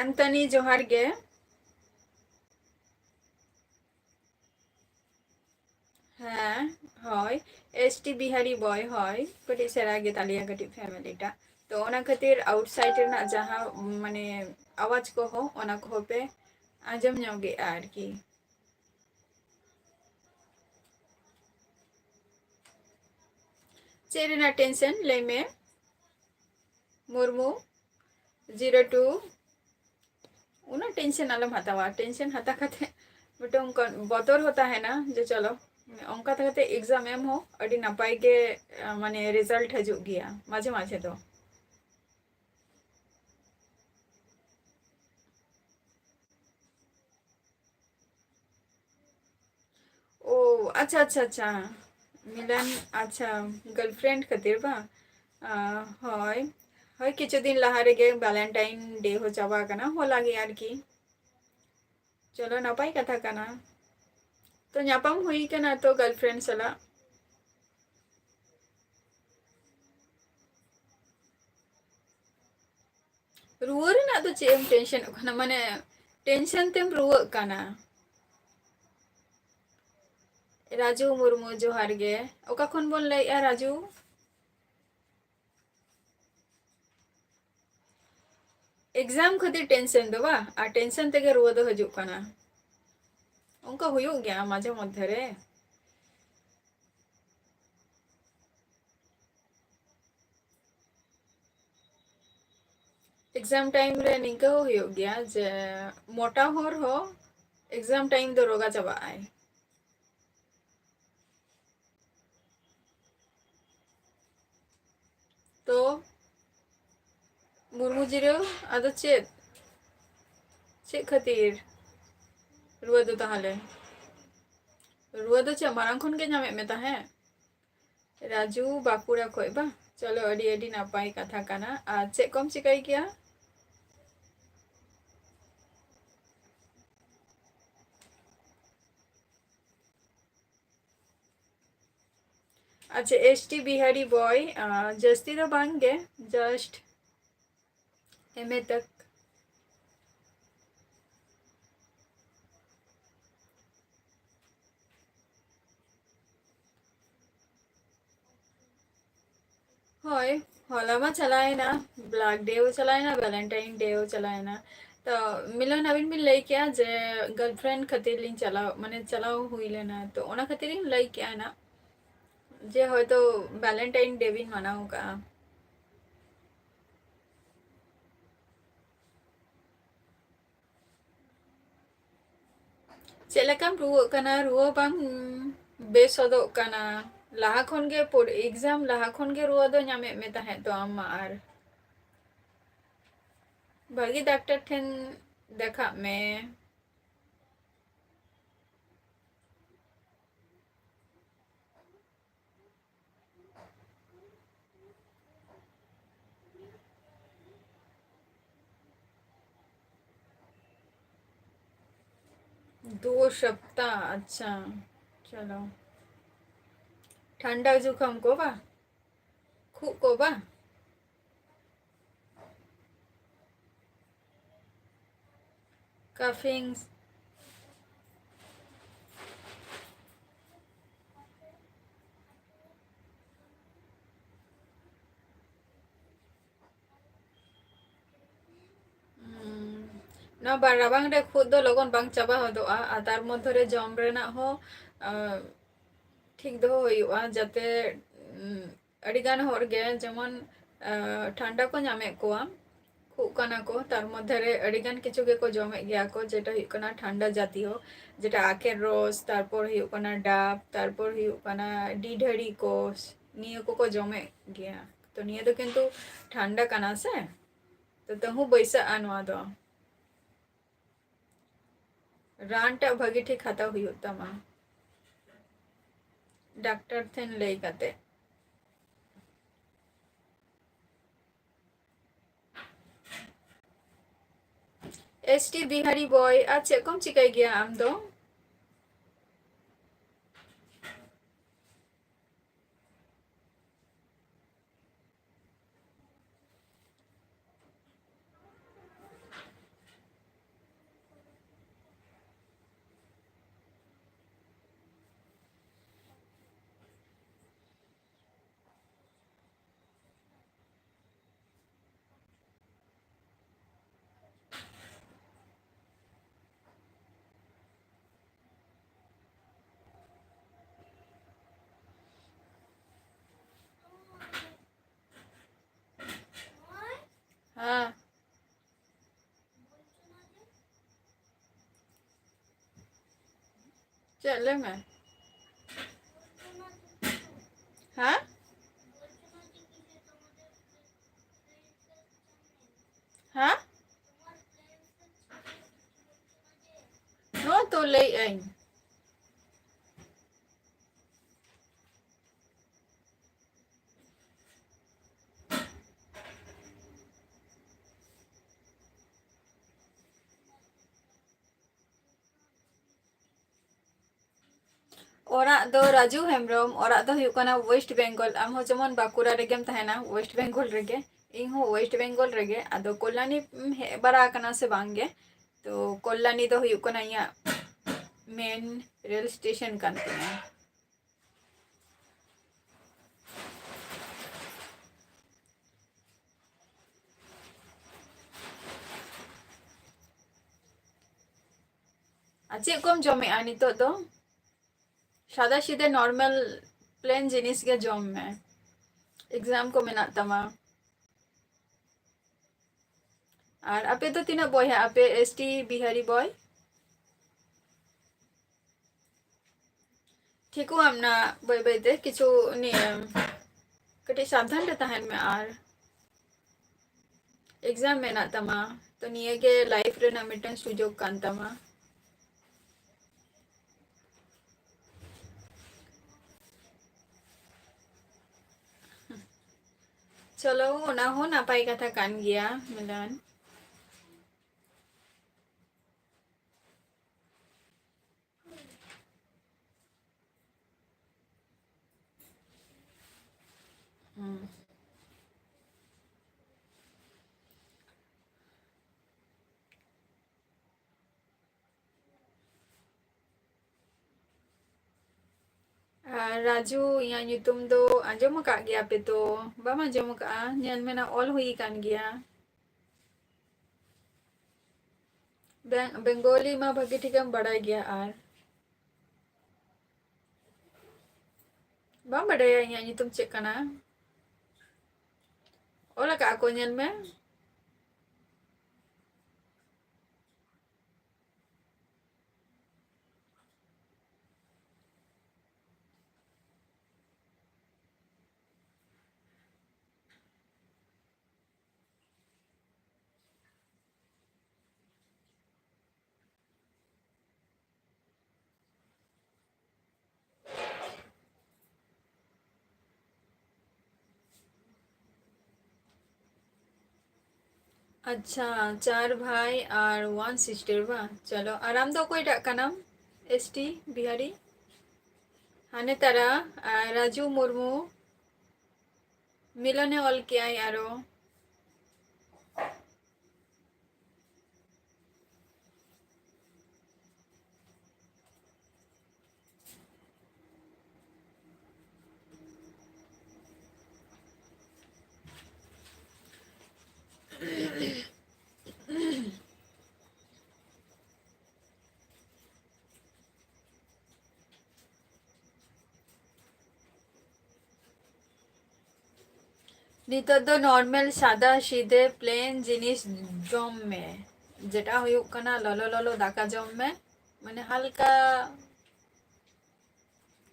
ᱮᱱᱛᱷᱚᱱᱤ, ᱡᱚᱦᱟᱨ ᱜᱮ᱾ ᱦᱮᱸ, ᱦᱳᱭ, ᱮᱥ ᱴᱤ ᱵᱤᱦᱟᱨᱤ ᱵᱚᱭ, ᱦᱳᱭ, ᱠᱟᱹᱴᱤᱡ ᱥᱮᱬᱟ ᱜᱮ ᱛᱟᱞᱮᱭᱟ ᱠᱟᱹᱴᱤᱡ ᱯᱷᱮᱢᱮᱞᱤ ᱴᱟᱜ᱾ ᱛᱚ, ᱚᱱᱟ ᱠᱷᱟᱹᱛᱤᱨ ᱟᱣᱩᱴᱥᱟᱭᱤᱰ ᱨᱮᱱᱟᱜ ᱡᱟᱦᱟᱸ, ᱢᱟᱱᱮ, ᱟᱣᱟᱡᱽ ᱠᱚᱦᱚᱸ, ᱚᱱᱟ ᱠᱚᱦᱚᱸ ᱯᱮ ᱟᱸᱡᱚᱢ ᱧᱚᱜᱮᱜᱼᱟ ᱟᱨᱠᱤ᱾ ᱪᱮᱫ ᱨᱮᱱᱟᱜ ᱴᱮᱱᱥᱮᱱ, ᱞᱟᱹᱭ ᱢᱮ? ᱢᱩᱨᱢᱩ ᱡᱤᱨᱳ ᱴᱩ, ᱩᱱᱟᱹᱜ ᱴᱮᱱᱥᱮᱱ ᱟᱞᱚᱢ ᱦᱟᱛᱟᱣᱟ᱾ ᱴᱮᱱᱥᱮᱱ ᱦᱟᱛᱟᱣ ᱠᱟᱛᱮ ᱢᱤᱫᱴᱟᱝ ᱠᱚ-, ᱵᱚᱛᱚᱨ ᱦᱚᱸ ᱛᱟᱦᱮᱱᱟ ᱡᱮ ᱪᱚᱞᱚ, ᱚᱱᱠᱟ ᱠᱟᱛᱮ ᱮᱠᱡᱟᱢ ᱮᱢ ᱦᱚᱸ ᱟᱹᱰᱤ ᱱᱟᱯᱟᱭ ᱜᱮ, ᱟᱸ, ᱢᱟᱱᱮ, ᱨᱮᱡᱟᱞᱴ ᱦᱤᱡᱩᱜ ᱜᱮᱭᱟ ᱢᱟᱡᱷᱮ ᱢᱟᱡᱷᱮ ᱫᱚ᱾ ᱟᱪᱪᱷᱟ, ᱟᱪᱪᱷᱟ, ᱟᱪᱪᱷᱟ᱾ ᱢᱤᱞᱚᱱ, ᱟᱪᱪᱷᱟ, girlfriend ᱠᱷᱟᱹᱛᱤᱨ ᱵᱟᱝ? ᱟᱸ, ᱦᱳᱭ᱾ ᱦᱳᱭ, ᱠᱤᱪᱷᱩ ᱫᱤᱱ ᱞᱟᱦᱟ ᱨᱮᱜᱮ Valentine Day ᱦᱚᱸ ᱪᱟᱵᱟ ᱟᱠᱟᱱᱟ, ᱦᱚᱞᱟ ᱜᱮ ᱟᱨᱠᱤ᱾ ᱪᱚᱞᱚ, ᱱᱟᱯᱟᱭ ᱠᱟᱛᱷᱟ ᱠᱟᱱᱟ᱾ ᱛᱚ, ᱧᱟᱯᱟᱢ ᱦᱩᱭ ᱠᱟᱱᱟ ᱛᱚ girlfriend ᱥᱟᱞᱟᱜ᱾ ᱨᱩᱣᱟᱹ ᱨᱮᱱᱟᱜ ᱫᱚ ᱪᱮᱫ ᱮᱢ ᱴᱮᱱᱥᱚᱱᱚᱜ ᱠᱟᱱᱟ? ᱢᱟᱱᱮ, ᱴᱮᱱᱥᱚᱱ ᱛᱮᱢ ᱨᱩᱣᱟᱹᱜ ᱠᱟᱱᱟ᱾ ᱨᱟᱡᱩ ᱢᱩᱨᱢᱩ, ᱡᱚᱦᱟᱨ ᱜᱮ᱾ ᱚᱠᱟ ᱠᱷᱚᱱ ᱵᱚᱱ ᱞᱟᱹᱭᱮᱜᱼᱟ, ᱨᱟᱡᱩ? Exam ᱠᱷᱟᱹᱛᱤᱨ ᱴᱮᱱᱥᱚᱱ ᱫᱚ ᱵᱟ, ᱟᱨ ᱴᱮᱱᱥᱚᱱ ᱛᱮᱜᱮ ᱨᱩᱣᱟᱹ ᱫᱚ ᱦᱤᱡᱩᱜ ᱠᱟᱱᱟ᱾ ᱚᱱᱠᱟ ᱦᱩᱭᱩᱜ ᱜᱮᱭᱟ ᱢᱟᱡᱷᱮ ᱢᱚᱫᱽᱫᱷᱮ ᱨᱮ᱾ Exam time ᱨᱮ ᱱᱤᱝᱠᱟᱹ ᱦᱚᱸ ᱦᱩᱭᱩᱜ ᱜᱮᱭᱟ ᱡᱮ ᱢᱚᱴᱟ ᱦᱚᱲ ᱦᱚᱸ exam time ᱫᱚ ᱨᱳᱜᱟ ᱪᱟᱵᱟᱜ ᱟᱭ᱾ ᱛᱚ, ᱢᱩᱨᱢᱩ ᱡᱤᱨᱟᱹ, ᱟᱫᱚ ᱪᱮᱫ, ᱪᱮᱫ ᱠᱷᱟᱹᱛᱤᱨ ᱨᱩᱣᱟᱹ ᱫᱚ ᱛᱟᱦᱚᱞᱮ? ᱨᱩᱣᱟᱹ ᱫᱚ ᱪᱮᱫ ᱢᱟᱲᱟᱝ ᱠᱷᱚᱱ ᱜᱮ ᱧᱟᱢᱮᱫ ᱢᱮ ᱛᱟᱦᱮᱸᱫ? ᱨᱟᱡᱩ, ᱵᱟᱸᱠᱩᱲᱟ ᱠᱷᱚᱡ ᱵᱟᱝ? ᱪᱚᱞᱚ, ᱟᱹᱰᱤ, ᱟᱹᱰᱤ ᱱᱟᱯᱟᱭ ᱠᱟᱛᱷᱟ ᱠᱟᱱᱟ᱾ ᱟᱨ ᱪᱮᱫ ᱠᱚᱢ ᱪᱤᱠᱟᱹᱭ ᱜᱮᱭᱟ? ᱟᱪᱪᱷᱟ, ᱮᱥ ᱴᱤ ᱵᱤᱦᱟᱨᱤ ᱵᱚᱭ, ᱟᱸ, ᱡᱟᱹᱥᱛᱤ ᱫᱚ ᱵᱟᱝ ᱜᱮ, just ᱮᱢ ᱮ ᱛᱟᱠ᱾ ᱦᱳᱭ, ᱦᱚᱞᱟ ᱢᱟ ᱪᱟᱞᱟᱣᱮᱱᱟ, Black Day ᱦᱚᱸ ᱪᱟᱞᱟᱣᱮᱱᱟ, Valentine Day ᱦᱚᱸ ᱪᱟᱞᱟᱣᱮᱱᱟ᱾ ᱛᱚ, ᱢᱤᱞᱚᱱ, ᱟᱹᱵᱤᱱ ᱵᱤᱱ ᱞᱟᱹᱭ ᱠᱮᱜᱼᱟ ᱡᱮ girlfriend ᱠᱷᱟᱹᱛᱤᱨ ᱞᱤᱧ ᱪᱟᱞᱟᱣ, ᱢᱟᱱᱮ, ᱪᱟᱞᱟᱣ ᱦᱩᱭ ᱞᱮᱱᱟ, ᱛᱚ ᱚᱱᱟ ᱠᱷᱟᱹᱛᱤᱨ ᱤᱧ ᱞᱟᱹᱭ ᱠᱮᱜᱼᱟ ᱱᱟᱜ ᱡᱮ ᱦᱚᱭᱛᱳ Valentine Day ᱵᱤᱱ ᱢᱟᱱᱟᱣ ᱠᱟᱜᱼᱟ᱾ ᱪᱮᱫ ᱞᱮᱠᱟᱢ ᱨᱩᱣᱟᱹᱜ ᱠᱟᱱᱟ? ᱨᱩᱣᱟᱹ ᱵᱟᱝ ᱵᱮᱥᱚᱫᱚᱜ ᱠᱟᱱᱟ? ᱞᱟᱦᱟ ᱠᱷᱚᱱ ᱜᱮ ᱯᱚᱨ-, exam ᱞᱟᱦᱟ ᱠᱷᱚᱱ ᱜᱮ ᱨᱩᱣᱟᱹ ᱫᱚ ᱧᱟᱢᱮᱫ ᱢᱮ ᱛᱟᱦᱮᱸᱫ ᱛᱚ ᱟᱢ ᱢᱟ᱾ ᱟᱨ ᱵᱷᱟᱹᱜᱤ ᱰᱟᱠᱛᱟᱨ ᱴᱷᱮᱱ ᱫᱮᱠᱷᱟᱜ ᱢᱮ᱾ ᱫᱩ ᱥᱚᱯᱛᱟ, ᱟᱪᱪᱷᱟ᱾ ᱪᱚᱞᱚ, ᱴᱷᱟᱱᱰᱟ ᱡᱩᱠᱷᱟᱢ ᱠᱚ ᱵᱟ, ᱠᱷᱩᱜ ᱠᱚ ᱵᱟ, ᱠᱟᱯᱷᱤᱝ᱾ ᱦᱩᱸ᱾ ᱱᱚᱣᱟ ᱵᱟ-, ᱨᱟᱵᱟᱝ ᱨᱮ ᱠᱷᱩᱜ ᱫᱚ ᱞᱚᱜᱚᱱ ᱵᱟᱝ ᱪᱟᱵᱟ ᱦᱚᱫᱚᱜᱼᱟ, ᱟᱨ ᱛᱟᱨ ᱢᱚᱫᱽᱫᱷᱮ ᱨᱮ ᱡᱚᱢ ᱨᱮᱱᱟᱜ ᱦᱚᱸ, ᱟᱸ, ᱴᱷᱤᱠ ᱫᱚᱦᱚ ᱦᱩᱭᱩᱜᱼᱟ, ᱡᱟᱛᱮ, ᱩᱸ, ᱟᱹᱰᱤᱜᱟᱱ ᱦᱚᱲ ᱜᱮ ᱡᱮᱢᱚᱱ, ᱟᱸ, ᱴᱷᱟᱱᱰᱟ ᱠᱚ ᱧᱟᱢᱮᱫ ᱠᱚᱣᱟ, ᱠᱷᱩᱜ ᱠᱟᱱᱟ ᱠᱚ, ᱛᱟᱨ ᱢᱚᱫᱽᱫᱷᱮ ᱨᱮ ᱟᱹᱰᱤᱜᱟᱱ ᱠᱤᱪᱷᱩ ᱜᱮᱠᱚ ᱡᱚᱢᱮᱫ ᱜᱮᱭᱟ ᱠᱚ, ᱡᱮᱴᱟ ᱦᱩᱭᱩᱜ ᱠᱟᱱᱟ ᱴᱷᱟᱱᱰᱟ ᱡᱟᱛᱤᱭᱚ, ᱡᱮᱴᱟ ᱟᱠᱮᱨ ᱨᱚᱥ, ᱛᱟᱨᱯᱚᱨ ᱦᱩᱭᱩᱜ ᱠᱟᱱᱟ ᱰᱟᱵ, ᱛᱟᱨᱯᱚᱨ ᱦᱩᱭᱩᱜ ᱠᱟᱱᱟ ᱰᱤᱰᱷᱟᱹᱲᱤ ᱠᱚ, ᱱᱤᱭᱟᱹ ᱠᱚᱠᱚ ᱡᱚᱢᱮᱫ ᱜᱮᱭᱟ᱾ ᱛᱚ ᱱᱤᱭᱟᱹ ᱫᱚ ᱠᱤᱱᱛᱩ ᱴᱷᱟᱱᱰᱟ ᱠᱟᱱᱟ ᱥᱮ, ᱛᱚ ᱛᱟᱹᱦᱩ ᱵᱟᱹᱭᱥᱟᱹᱜᱼᱟ ᱱᱚᱣᱟ ᱫᱚ᱾ ᱨᱟᱱ ᱴᱟᱜ ᱵᱷᱟᱹᱜᱤ ᱴᱷᱤᱠ ᱦᱟᱛᱟᱣ ᱦᱩᱭᱩᱜ ᱛᱟᱢᱟ ᱰᱟᱠᱛᱟᱨ ᱴᱷᱮᱱ ᱞᱟᱹᱭ ᱠᱟᱛᱮ᱾ ᱮᱥ ᱴᱤ ᱵᱤᱦᱟᱨᱤ ᱵᱚᱭ, ᱟᱨ ᱪᱮᱫ ᱠᱚᱢ ᱪᱤᱠᱟᱹᱭ ᱜᱮᱭᱟ ᱟᱢ ᱫᱚ? ᱦᱮᱸ᱾ ᱪᱮᱫ ᱞᱟᱹᱭ ᱢᱮ? ᱦᱮᱸ? ᱦᱮᱸ? ᱱᱚᱜᱼᱚᱭ ᱛᱚ ᱞᱟᱹᱭᱮᱫ ᱟᱹᱧ᱾ ᱚᱲᱟᱜ ᱫᱚ ᱨᱟᱡᱩ ᱦᱮᱢᱵᱨᱚᱢ, ᱚᱲᱟᱜ ᱫᱚ ᱦᱩᱭᱩᱜ ᱠᱟᱱᱟ ᱳᱭᱮᱥᱴ ᱵᱮᱝᱜᱚᱞ᱾ ᱟᱢ ᱦᱚᱸ ᱡᱮᱢᱚᱱ ᱵᱟᱸᱠᱩᱲᱟ ᱨᱮᱜᱮᱢ ᱛᱟᱦᱮᱱᱟ, ᱳᱭᱮᱥᱴ ᱵᱮᱝᱜᱚᱞ ᱨᱮᱜᱮ, ᱤᱧ ᱦᱚᱸ ᱳᱭᱮᱥᱴ ᱵᱮᱝᱜᱚᱞ ᱨᱮᱜᱮ᱾ ᱟᱫᱚ ᱠᱚᱞᱞᱟᱱᱤ ᱦᱮᱡ ᱵᱟᱲᱟ ᱟᱠᱟᱱᱟ ᱥᱮ ᱵᱟᱝ ᱜᱮ? ᱛᱚ ᱠᱚᱞᱞᱟᱱᱤ ᱫᱚ ᱦᱩᱭᱩᱜ ᱠᱟᱱᱟ ᱤᱧᱟᱹᱜ ᱢᱮᱱ ᱨᱮᱞ ᱥᱴᱮᱥᱚᱱ ᱠᱟᱱ ᱛᱤᱧᱟᱹ᱾ ᱟᱨ ᱪᱮᱫ ᱠᱚᱢ ᱡᱚᱢᱮᱜᱼᱟ ᱱᱤᱛᱚᱜ ᱫᱚ? ᱥᱟᱫᱟ ᱥᱤᱫᱮ normal plain ᱡᱤᱱᱤᱥ ᱜᱮ ᱡᱚᱢ ᱢᱮ, ᱮᱠᱡᱟᱢ ᱠᱚ ᱢᱮᱱᱟᱜ ᱛᱟᱢᱟ᱾ ᱟᱨ ᱟᱯᱮ ᱫᱚ ᱛᱤᱱᱟᱹᱜ ᱵᱚᱭᱦᱟ ᱟᱯᱮ, ᱮᱥ ᱴᱤ ᱵᱤᱦᱟᱨᱤ ᱵᱚᱭ? ᱴᱷᱤᱠᱚᱜ ᱟᱢ ᱱᱟ ᱵᱟᱹᱭ ᱵᱟᱹᱭ ᱛᱮ, ᱠᱤᱪᱷᱩ ᱱᱤᱭᱟᱹ ᱠᱟᱹᱴᱤᱡ ᱥᱟᱵᱫᱷᱟᱱ ᱨᱮ ᱛᱟᱦᱮᱱ ᱢᱮ᱾ ᱟᱨ ᱮᱠᱡᱟᱢ ᱢᱮᱱᱟᱜ ᱛᱟᱢᱟ, ᱛᱚ ᱱᱤᱭᱟᱹ ᱜᱮ ᱞᱟᱭᱤᱯᱷ ᱨᱮᱱᱟᱜ ᱢᱤᱫᱴᱟᱝ ᱥᱩᱡᱳᱜᱽ ᱠᱟᱱ ᱛᱟᱢᱟ᱾ ᱪᱚᱞᱚ, ᱚᱱᱟ ᱦᱚᱸ ᱱᱟᱯᱟᱭ ᱠᱟᱛᱷᱟ ᱠᱟᱱ ᱜᱮᱭᱟ, ᱢᱤᱞᱚᱱ᱾ ᱦᱩᱸ᱾ ᱟᱨ ᱨᱟᱡᱩ, ᱤᱧᱟᱹᱜ ᱧᱩᱛᱩᱢ ᱫᱚ ᱟᱸᱡᱚᱢ ᱟᱠᱟᱫ ᱜᱮᱭᱟ ᱯᱮ ᱛᱚ? ᱵᱟᱢ ᱟᱸᱡᱚᱢ ᱟᱠᱟᱫᱼᱟ? ᱧᱮᱞ ᱢᱮ ᱱᱟ, ᱚᱞ ᱦᱩᱭ ᱟᱠᱟᱱ ᱜᱮᱭᱟ᱾ ᱵᱮᱝ-, ᱵᱮᱝᱜᱚᱞᱤ ᱢᱟ ᱵᱷᱟᱹᱜᱤ ᱴᱷᱤᱠᱮᱢ ᱵᱟᱲᱟᱭ ᱜᱮᱭᱟ᱾ ᱟᱨ ᱵᱟᱢ ᱵᱟᱰᱟᱭᱟ ᱤᱧᱟᱹᱜ ᱧᱩᱛᱩᱢ ᱪᱮᱫ ᱠᱟᱱᱟ? ᱚᱞ ᱟᱠᱟᱫᱼᱟ ᱠᱚ, ᱧᱮᱞ ᱢᱮ᱾ ᱟᱪᱪᱷᱟ, ᱪᱟᱨ ᱵᱷᱟᱭ ᱟᱨ one sister ᱵᱟᱝ? ᱪᱚᱞᱚ, ᱟᱨ ᱟᱢ ᱫᱚ ᱚᱠᱚᱭᱴᱟᱜ ᱠᱟᱱᱟᱢ? S T Bihari? ᱦᱟᱱᱮ ᱛᱟᱨᱟ, ᱟᱨ ᱨᱟᱡᱩ ᱢᱩᱨᱢᱩ, ᱢᱤᱞᱚᱱᱮ ᱚᱞ ᱠᱮᱜᱼᱟᱭ ᱟᱨᱚ᱾ ᱱᱤᱛᱚᱜ ᱫᱚ normal ᱥᱟᱫᱟ ᱥᱤᱫᱷᱮ plain ᱡᱤᱱᱤᱥ ᱡᱚᱢ ᱢᱮ, ᱡᱮᱴᱟ ᱦᱩᱭᱩᱜ ᱠᱟᱱᱟ ᱞᱚᱞᱚ ᱞᱚᱞᱚ ᱫᱟᱠᱟ ᱡᱚᱢ ᱢᱮ, ᱢᱟᱱᱮ ᱦᱟᱞᱠᱟ,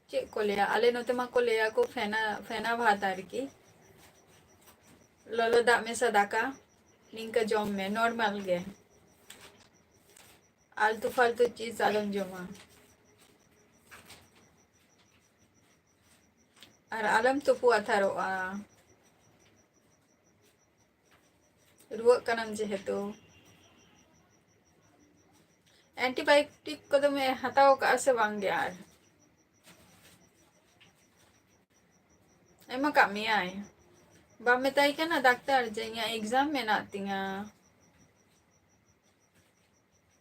ᱪᱮᱫ ᱠᱚ ᱞᱟᱹᱭᱟ, ᱟᱞᱮ ᱱᱚᱛᱮ ᱢᱟᱠᱚ ᱞᱟᱹᱭᱟ ᱠᱚ ᱯᱷᱮᱱᱟ, ᱯᱷᱮᱱᱟ ᱵᱷᱟᱛ ᱟᱨᱠᱤ, ᱞᱚᱞᱚ ᱫᱟᱜ ᱢᱮᱥᱟ ᱫᱟᱠᱟ, ᱱᱤᱝᱠᱟᱹ ᱡᱚᱢ ᱢᱮ normal ᱜᱮ, ᱟᱞᱛᱩ ᱯᱷᱟᱞᱛᱩ ᱪᱤᱡᱽ ᱟᱞᱚᱢ ᱡᱚᱢᱟ᱾ ᱟᱨ ᱟᱞᱚᱢ ᱛᱩᱯᱩ ᱟᱛᱷᱟᱨᱚᱜᱼᱟ, ᱨᱩᱣᱟᱹᱜ ᱠᱟᱱᱟᱢ ᱡᱮᱦᱮᱛᱩ᱾ Antibiotic ᱠᱚᱫᱚᱢ ᱦᱟᱛᱟᱣ ᱠᱟᱜᱼᱟ ᱥᱮ ᱵᱟᱝ ᱜᱮ? ᱟᱨ ᱮᱢ ᱟᱠᱟᱫ ᱢᱮᱭᱟᱭ? ᱵᱟᱢ ᱢᱮᱛᱟᱭ ᱠᱟᱱᱟ ᱰᱟᱠᱛᱟᱨ ᱡᱮ ᱤᱧᱟᱹᱜ exam ᱢᱮᱱᱟᱜ ᱛᱤᱧᱟ,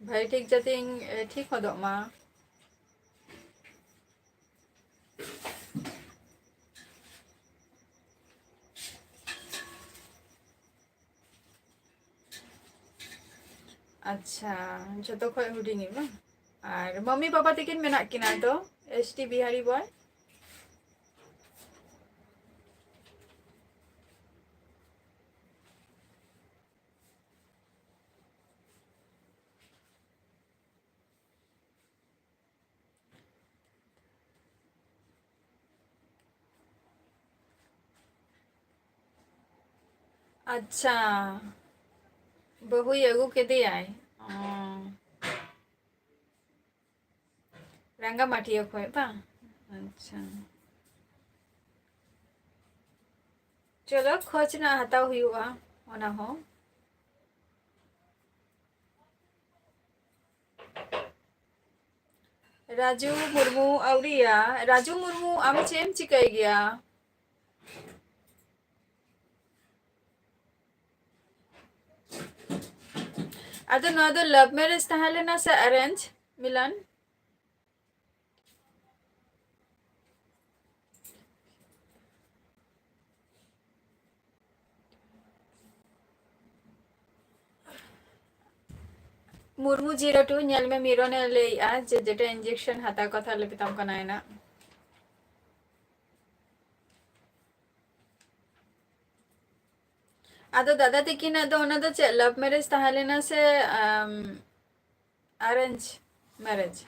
ᱵᱷᱟᱹᱜᱤ ᱴᱷᱤᱠ ᱡᱟᱛᱮᱧ, ᱮ, ᱴᱷᱤᱠ ᱦᱚᱫᱚᱜ ᱢᱟ? ᱟᱪᱪᱷᱟ, ᱡᱷᱚᱛᱚ ᱠᱷᱚᱡ ᱦᱩᱰᱤᱧᱤᱡ ᱵᱟᱝ? ᱟᱨ ᱢᱟᱢᱤ ᱵᱟᱵᱟ ᱛᱟᱹᱠᱤᱱ ᱢᱮᱱᱟᱜ ᱠᱤᱱᱟ ᱛᱚ, S T ᱵᱤᱦᱟᱨᱤ boy? ᱟᱪᱪᱷᱟ, ᱵᱟᱹᱦᱩᱭ ᱟᱹᱜᱩ ᱠᱮᱫᱮᱭᱟᱭ᱾ ᱚ᱾ ᱨᱟᱸᱜᱟ ᱢᱟᱴᱤᱭᱟᱹ ᱠᱷᱚᱡ ᱵᱟᱝ? ᱟᱪᱪᱷᱟ, ᱪᱚᱞᱚ, ᱠᱷᱚᱡᱽ ᱨᱮᱱᱟᱜ ᱦᱟᱛᱟᱣ ᱦᱩᱭᱩᱜᱼᱟ ᱚᱱᱟ ᱦᱚᱸ᱾ ᱨᱟᱡᱩ ᱢᱩᱨᱢᱩ ᱟᱹᱣᱨᱤᱭᱟ᱾ ᱨᱟᱡᱩ ᱢᱩᱨᱢᱩ, ᱟᱢ ᱪᱮᱫ ᱮᱢ ᱪᱤᱠᱟᱹᱭ ᱜᱮᱭᱟ? ᱟᱫᱚ ᱱᱚᱣᱟ ᱫᱚ love marriage ᱛᱟᱦᱮᱸ ᱞᱮᱱᱟ ᱥᱮ arrange, ᱢᱤᱞᱚᱱ? ᱢᱩᱨᱢᱩ ᱡᱤᱨᱳ ᱴᱩ, ᱧᱮᱞ ᱢᱮ, ᱢᱤᱨᱚᱱᱮ ᱞᱟᱹᱭᱮᱜᱼᱟ ᱡᱮ ᱡᱮᱴᱟ injection ᱦᱟᱛᱟᱣ ᱠᱟᱛᱷᱟ ᱞᱮ ᱢᱮᱛᱟᱢ ᱠᱟᱱᱟ ᱮᱱᱟ᱾ ᱟᱫᱚ ᱫᱟᱫᱟ ᱛᱟᱹᱠᱤᱱᱟᱜ ᱫᱚ ᱚᱱᱟ ᱫᱚ ᱪᱮᱫ love marriage ᱛᱟᱦᱮᱸ ᱞᱮᱱᱟ ᱥᱮ, ᱟᱢ, arrange marriage?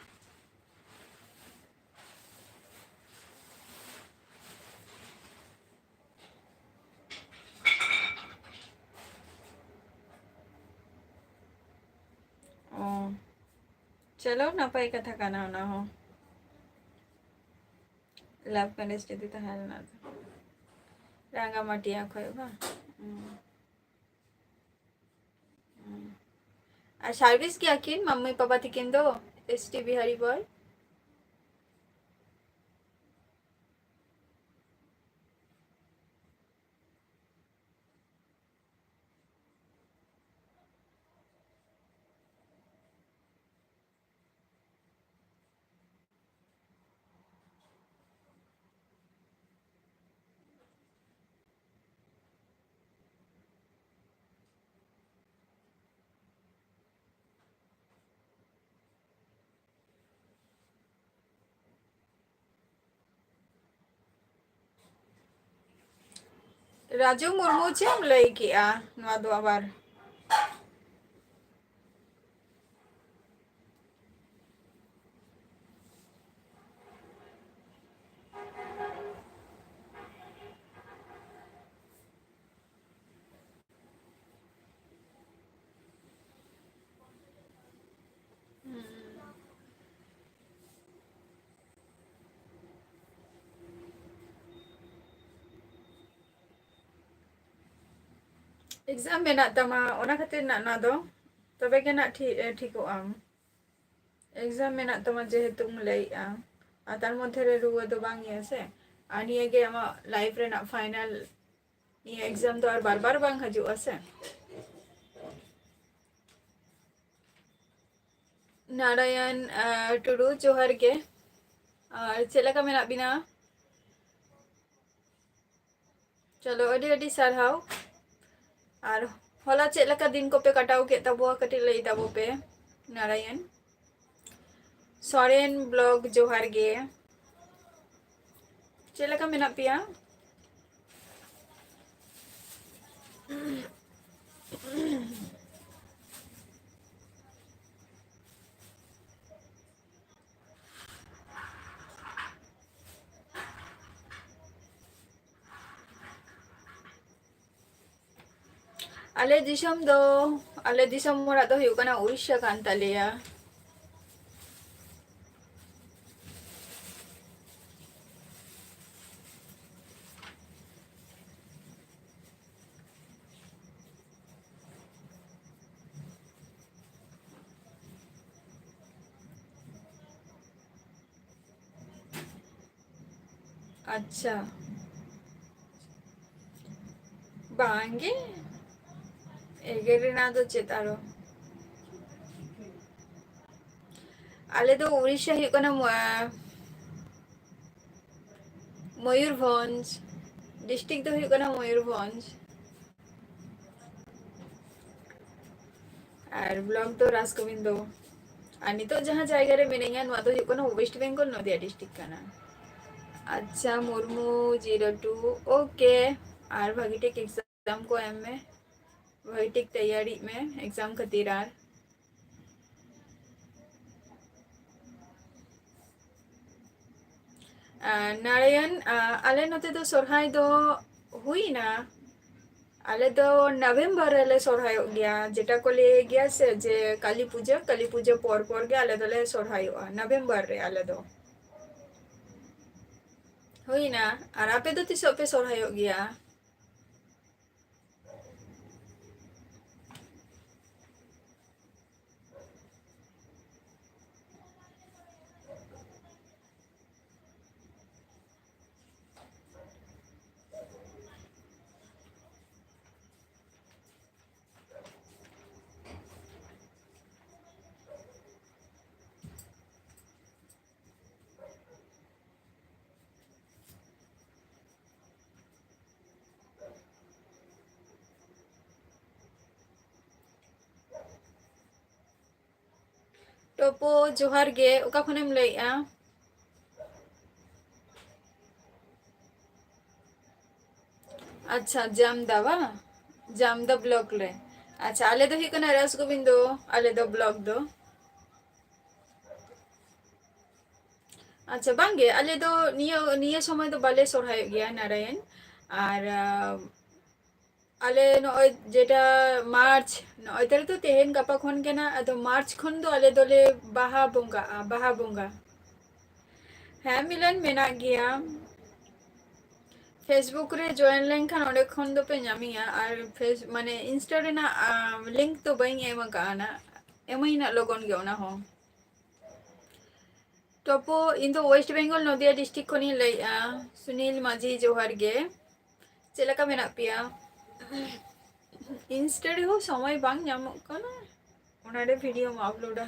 ᱚ, ᱪᱚᱞᱚ, ᱱᱟᱯᱟᱭ ᱠᱟᱛᱷᱟ ᱠᱟᱱᱟ ᱚᱱᱟ ᱦᱚᱸ᱾ Love marriage ᱡᱩᱫᱤ ᱛᱟᱦᱮᱸ ᱞᱮᱱᱟ ᱫᱚ᱾ ᱨᱟᱸᱜᱟᱢᱟᱴᱤᱭᱟ ᱠᱷᱚᱡ ᱵᱟᱝ? ᱦᱩᱸ᱾ ᱦᱩᱸ᱾ ᱟᱨ service ᱜᱮᱭᱟ ᱠᱤᱱ ᱢᱟᱢᱢᱤ ᱯᱟᱯᱟ ᱛᱤᱠᱤᱱ ᱫᱚ? S T Bihari boy᱾ Raju Murmu, ᱪᱮᱫ ᱮᱢ ᱞᱟᱹᱭ ᱠᱮᱜᱼᱟ ᱱᱚᱣᱟ ᱫᱚ ᱟᱵᱟᱨ? Exam ᱢᱮᱱᱟᱜ ᱛᱟᱢᱟ, ᱚᱱᱟ ᱠᱷᱟᱹᱛᱤᱨ ᱱᱟᱜ ᱱᱚᱣᱟ ᱫᱚ, ᱛᱚᱵᱮ ᱜᱮ ᱱᱟᱜ ᱴᱷᱤ-, ᱮ, ᱴᱷᱤᱠᱚᱜ ᱟᱢ᱾ ᱮᱠᱡᱟᱢ ᱢᱮᱱᱟᱜ ᱛᱟᱢᱟ ᱡᱮᱦᱮᱛᱩᱢ ᱞᱟᱹᱭᱮᱜᱼᱟ, ᱟᱨ ᱛᱟᱨ ᱢᱚᱫᱽᱫᱷᱮ ᱨᱮ ᱨᱩᱣᱟᱹ ᱫᱚ ᱵᱟᱝ ᱤᱭᱟᱹ ᱥᱮ, ᱟᱨ ᱱᱤᱭᱟᱹ ᱜᱮ ᱟᱢᱟᱜ ᱞᱟᱭᱤᱯᱷ ᱨᱮᱱᱟᱜ ᱯᱷᱟᱭᱱᱟᱞ, ᱱᱤᱭᱟᱹ ᱮᱠᱡᱟᱢ ᱫᱚ ᱟᱨ ᱵᱟᱨ ᱵᱟᱨ ᱵᱟᱝ ᱦᱤᱡᱩᱜᱼᱟ ᱥᱮ᱾ ᱱᱟᱨᱟᱭᱚᱱ, ᱟᱨ, ᱴᱩᱰᱩ, ᱡᱚᱦᱟᱨ ᱜᱮ᱾ ᱟᱨ ᱪᱮᱫ ᱞᱮᱠᱟ ᱢᱮᱱᱟᱜ ᱵᱤᱱᱟ? ᱪᱚᱞᱚ, ᱟᱹᱰᱤ ᱟᱹᱰᱤ ᱥᱟᱨᱦᱟᱣ᱾ ᱟᱨ ᱦᱚᱞᱟ ᱪᱮᱫ ᱞᱮᱠᱟ ᱫᱤᱱ ᱠᱚᱯᱮ ᱠᱟᱴᱟᱣ ᱠᱮᱫ ᱛᱟᱵᱚᱣᱟ, ᱠᱟᱹᱴᱤᱡ ᱞᱟᱹᱭ ᱛᱟᱵᱚ ᱯᱮ, ᱱᱟᱨᱟᱭᱚᱱ᱾ ᱥᱚᱨᱮᱱ ᱵᱞᱚᱜ, ᱡᱚᱦᱟᱨ ᱜᱮ᱾ ᱪᱮᱫ ᱞᱮᱠᱟ ᱢᱮᱱᱟᱜ ᱯᱮᱭᱟ? ᱟᱞᱮ ᱫᱤᱥᱚᱢ ᱫᱚ, ᱟᱞᱮ ᱫᱤᱥᱚᱢ ᱚᱲᱟᱜ ᱫᱚ ᱦᱩᱭᱩᱜ ᱠᱟᱱᱟ ᱩᱲᱤᱥᱥᱟ ᱠᱟᱱ ᱛᱟᱞᱮᱭᱟ᱾ ᱟᱪᱪᱷᱟ, ᱵᱟᱝᱜᱮ, ᱮᱜᱮᱨ ᱨᱮᱱᱟᱜ ᱫᱚ ᱪᱮᱫ ᱟᱨᱚ᱾ ᱟᱞᱮ ᱫᱚ ᱩᱲᱤᱥᱥᱟ ᱦᱩᱭᱩᱜ ᱠᱟᱱᱟ ᱢᱚ-, ᱢᱚᱭᱩᱨᱵᱷᱚᱸᱡᱽ, ᱰᱤᱥᱴᱨᱤᱠᱴ ᱫᱚ ᱦᱩᱭᱩᱜ ᱠᱟᱱᱟ ᱢᱚᱭᱩᱨᱵᱷᱚᱸᱡᱽ᱾ ᱟᱨ ᱵᱞᱚᱠ ᱫᱚ ᱨᱟᱥ ᱜᱳᱵᱤᱱᱫᱚ᱾ ᱟᱨ ᱱᱤᱛᱚᱜ ᱡᱟᱦᱟᱸ ᱡᱟᱭᱜᱟ ᱨᱮ ᱢᱤᱱᱟᱹᱧᱟ, ᱱᱚᱣᱟ ᱫᱚ ᱦᱩᱭᱩᱜ ᱠᱟᱱᱟ ᱳᱭᱮᱥᱴ ᱵᱮᱝᱜᱚᱞ, ᱱᱚᱫᱤᱭᱟ ᱰᱤᱥᱴᱨᱤᱠᱴ ᱠᱟᱱᱟ᱾ ᱟᱪᱪᱷᱟ, ᱢᱩᱨᱢᱩ ᱡᱤᱨᱳ ᱴᱩ, ᱳᱠᱮ᱾ ᱟᱨ ᱵᱷᱟᱹᱜᱤ ᱴᱷᱤᱠ ᱮᱠᱡᱟᱢ ᱠᱚ ᱮᱢ ᱢᱮ, ᱵᱷᱟᱹᱜᱤ ᱴᱷᱤᱠ ᱛᱮᱭᱟᱨᱤᱜ ᱢᱮ ᱮᱠᱡᱟᱢ ᱠᱷᱟᱹᱛᱤᱨ᱾ ᱟᱨ ᱟᱨ ᱱᱟᱨᱟᱭᱚᱱ, ᱟᱨ ᱟᱞᱮ ᱱᱚᱛᱮ ᱫᱚ ᱥᱚᱨᱦᱟᱭ ᱫᱚ ᱦᱩᱭᱱᱟ, ᱟᱞᱮ ᱫᱚ ᱱᱚᱵᱷᱮᱢᱵᱚᱨ ᱨᱮᱞᱮ ᱥᱚᱨᱦᱟᱭᱚᱜ ᱜᱮᱭᱟ, ᱡᱮᱴᱟ ᱠᱚ ᱞᱟᱹᱭ ᱜᱮᱭᱟ ᱥᱮ ᱡᱮ ᱠᱟᱹᱞᱤ ᱯᱩᱡᱟᱹ, ᱠᱟᱹᱞᱤ ᱯᱩᱡᱟᱹ ᱯᱚᱨ ᱯᱚᱨ ᱜᱮ ᱟᱞᱮ ᱫᱚᱞᱮ ᱥᱚᱨᱦᱟᱭᱚᱜᱼᱟ, ᱱᱚᱵᱷᱮᱢᱵᱚᱨ ᱨᱮ ᱟᱞᱮ ᱫᱚ᱾ ᱦᱩᱭᱱᱟ᱾ ᱟᱨ ᱟᱯᱮ ᱫᱚ ᱛᱤᱥᱚᱜ ᱯᱮ ᱥᱚᱨᱦᱟᱭᱚᱜ ᱜᱮᱭᱟ? ᱴᱚᱯᱚ, ᱡᱚᱦᱟᱨ ᱜᱮ᱾ ᱚᱠᱟ ᱠᱷᱚᱱᱮᱢ ᱞᱟᱹᱭᱮᱜᱼᱟ? ᱟᱪᱪᱷᱟ, ᱡᱟᱢᱫᱟ ᱵᱟ? ᱡᱟᱢᱫᱟ ᱵᱞᱚᱠ ᱨᱮ᱾ ᱟᱪᱪᱷᱟ, ᱟᱞᱮ ᱫᱚ ᱦᱩᱭᱩᱜ ᱠᱟᱱᱟ ᱨᱟᱥᱜᱳᱵᱤᱱᱫᱚ, ᱟᱞᱮ ᱫᱚ ᱵᱞᱚᱠ ᱫᱚ᱾ ᱟᱪᱪᱷᱟ, ᱵᱟᱝᱜᱮ, ᱟᱞᱮ ᱫᱚ ᱱᱤᱭᱟᱹ, ᱱᱤᱭᱟᱹ ᱥᱚᱢᱚᱭ ᱫᱚ ᱵᱟᱞᱮ ᱥᱚᱨᱦᱟᱭᱚᱜ ᱜᱮᱭᱟ ᱱᱟᱨᱟᱭᱚᱱ᱾ ᱟᱨ, ᱟᱸ, ᱟᱞᱮ ᱱᱚᱜᱼᱚᱭ ᱡᱮᱴᱟ ᱢᱟᱨᱪ, ᱱᱚᱜᱼᱚᱭ ᱛᱟᱦᱞᱮ ᱛᱚ ᱛᱮᱦᱮᱧ ᱜᱟᱯᱟ ᱠᱷᱚᱱ ᱜᱮ ᱱᱟᱜ, ᱟᱫᱚ ᱢᱟᱨᱪ ᱠᱷᱚᱱ ᱫᱚ ᱟᱞᱮ ᱫᱚᱞᱮ ᱵᱟᱦᱟ ᱵᱚᱸᱜᱟᱜᱼᱟ, ᱵᱟᱦᱟ ᱵᱚᱸᱜᱟ᱾ ᱦᱮᱸ, ᱢᱤᱞᱚᱱ ᱢᱮᱱᱟᱜ ᱜᱮᱭᱟ᱾ Facebook ᱨᱮ join ᱞᱮᱱᱠᱷᱟᱱ ᱚᱸᱰᱮ ᱠᱷᱚᱱ ᱫᱚᱯᱮ ᱧᱟᱢᱤᱧᱟ᱾ ᱟᱨ ᱯᱷᱮᱥ-, ᱢᱟᱱᱮ, Insta ᱨᱮᱱᱟᱜ, ᱟᱸ, link ᱫᱚ ᱵᱟᱹᱧ ᱮᱢ ᱟᱠᱟᱜᱼᱟ ᱱᱟᱜ, ᱮᱢᱟᱹᱧ ᱱᱟᱜ ᱞᱚᱜᱚᱱ ᱜᱮ ᱚᱱᱟ ᱦᱚᱸ᱾ ᱴᱚᱯᱚ, ᱤᱧ ᱫᱚ West Bengal, ᱱᱚᱫᱤᱭᱟ district ᱠᱷᱚᱱᱤᱧ ᱞᱟᱹᱭᱮᱜᱼᱟ᱾ ᱥᱩᱱᱤᱞ ᱢᱟᱹᱡᱷᱤ, ᱡᱚᱦᱟᱨ ᱜᱮ᱾ ᱪᱮᱫ ᱞᱮᱠᱟ ᱢᱮᱱᱟᱜ ᱯᱮᱭᱟ? Insta ᱨᱮᱦᱚᱸ ᱥᱚᱢᱚᱭ ᱵᱟᱝ ᱧᱟᱢᱚᱜ ᱠᱟᱱᱟ, ᱚᱱᱟᱨᱮ video ᱢ uploadᱟ᱾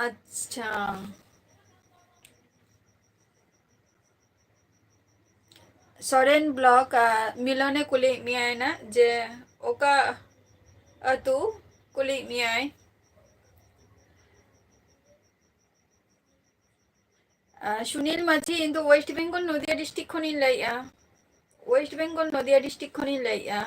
ᱟᱪᱪᱷᱟ᱾ ᱥᱚᱨᱮᱱ ᱵᱞᱚᱠ, ᱟᱨ ᱢᱤᱞᱚᱱᱮ ᱠᱩᱞᱤᱭᱮᱫ ᱢᱮᱭᱟᱭ ᱱᱟ ᱡᱮ ᱚᱠᱟ ᱟᱹᱛᱩ, ᱠᱩᱞᱤᱭᱮᱫ ᱢᱮᱭᱟᱭ᱾ ᱟᱨ ᱥᱩᱱᱤᱞ ᱢᱟᱹᱡᱷᱤ, ᱤᱧ ᱫᱚ West Bengal, ᱱᱚᱫᱤᱭᱟ district ᱠᱷᱚᱱᱤᱧ ᱞᱟᱹᱭᱮᱜᱼᱟ᱾ West Bengal, ᱱᱚᱫᱤᱭᱟ district ᱠᱷᱚᱱᱤᱧ ᱞᱟᱹᱭᱮᱜᱼᱟ᱾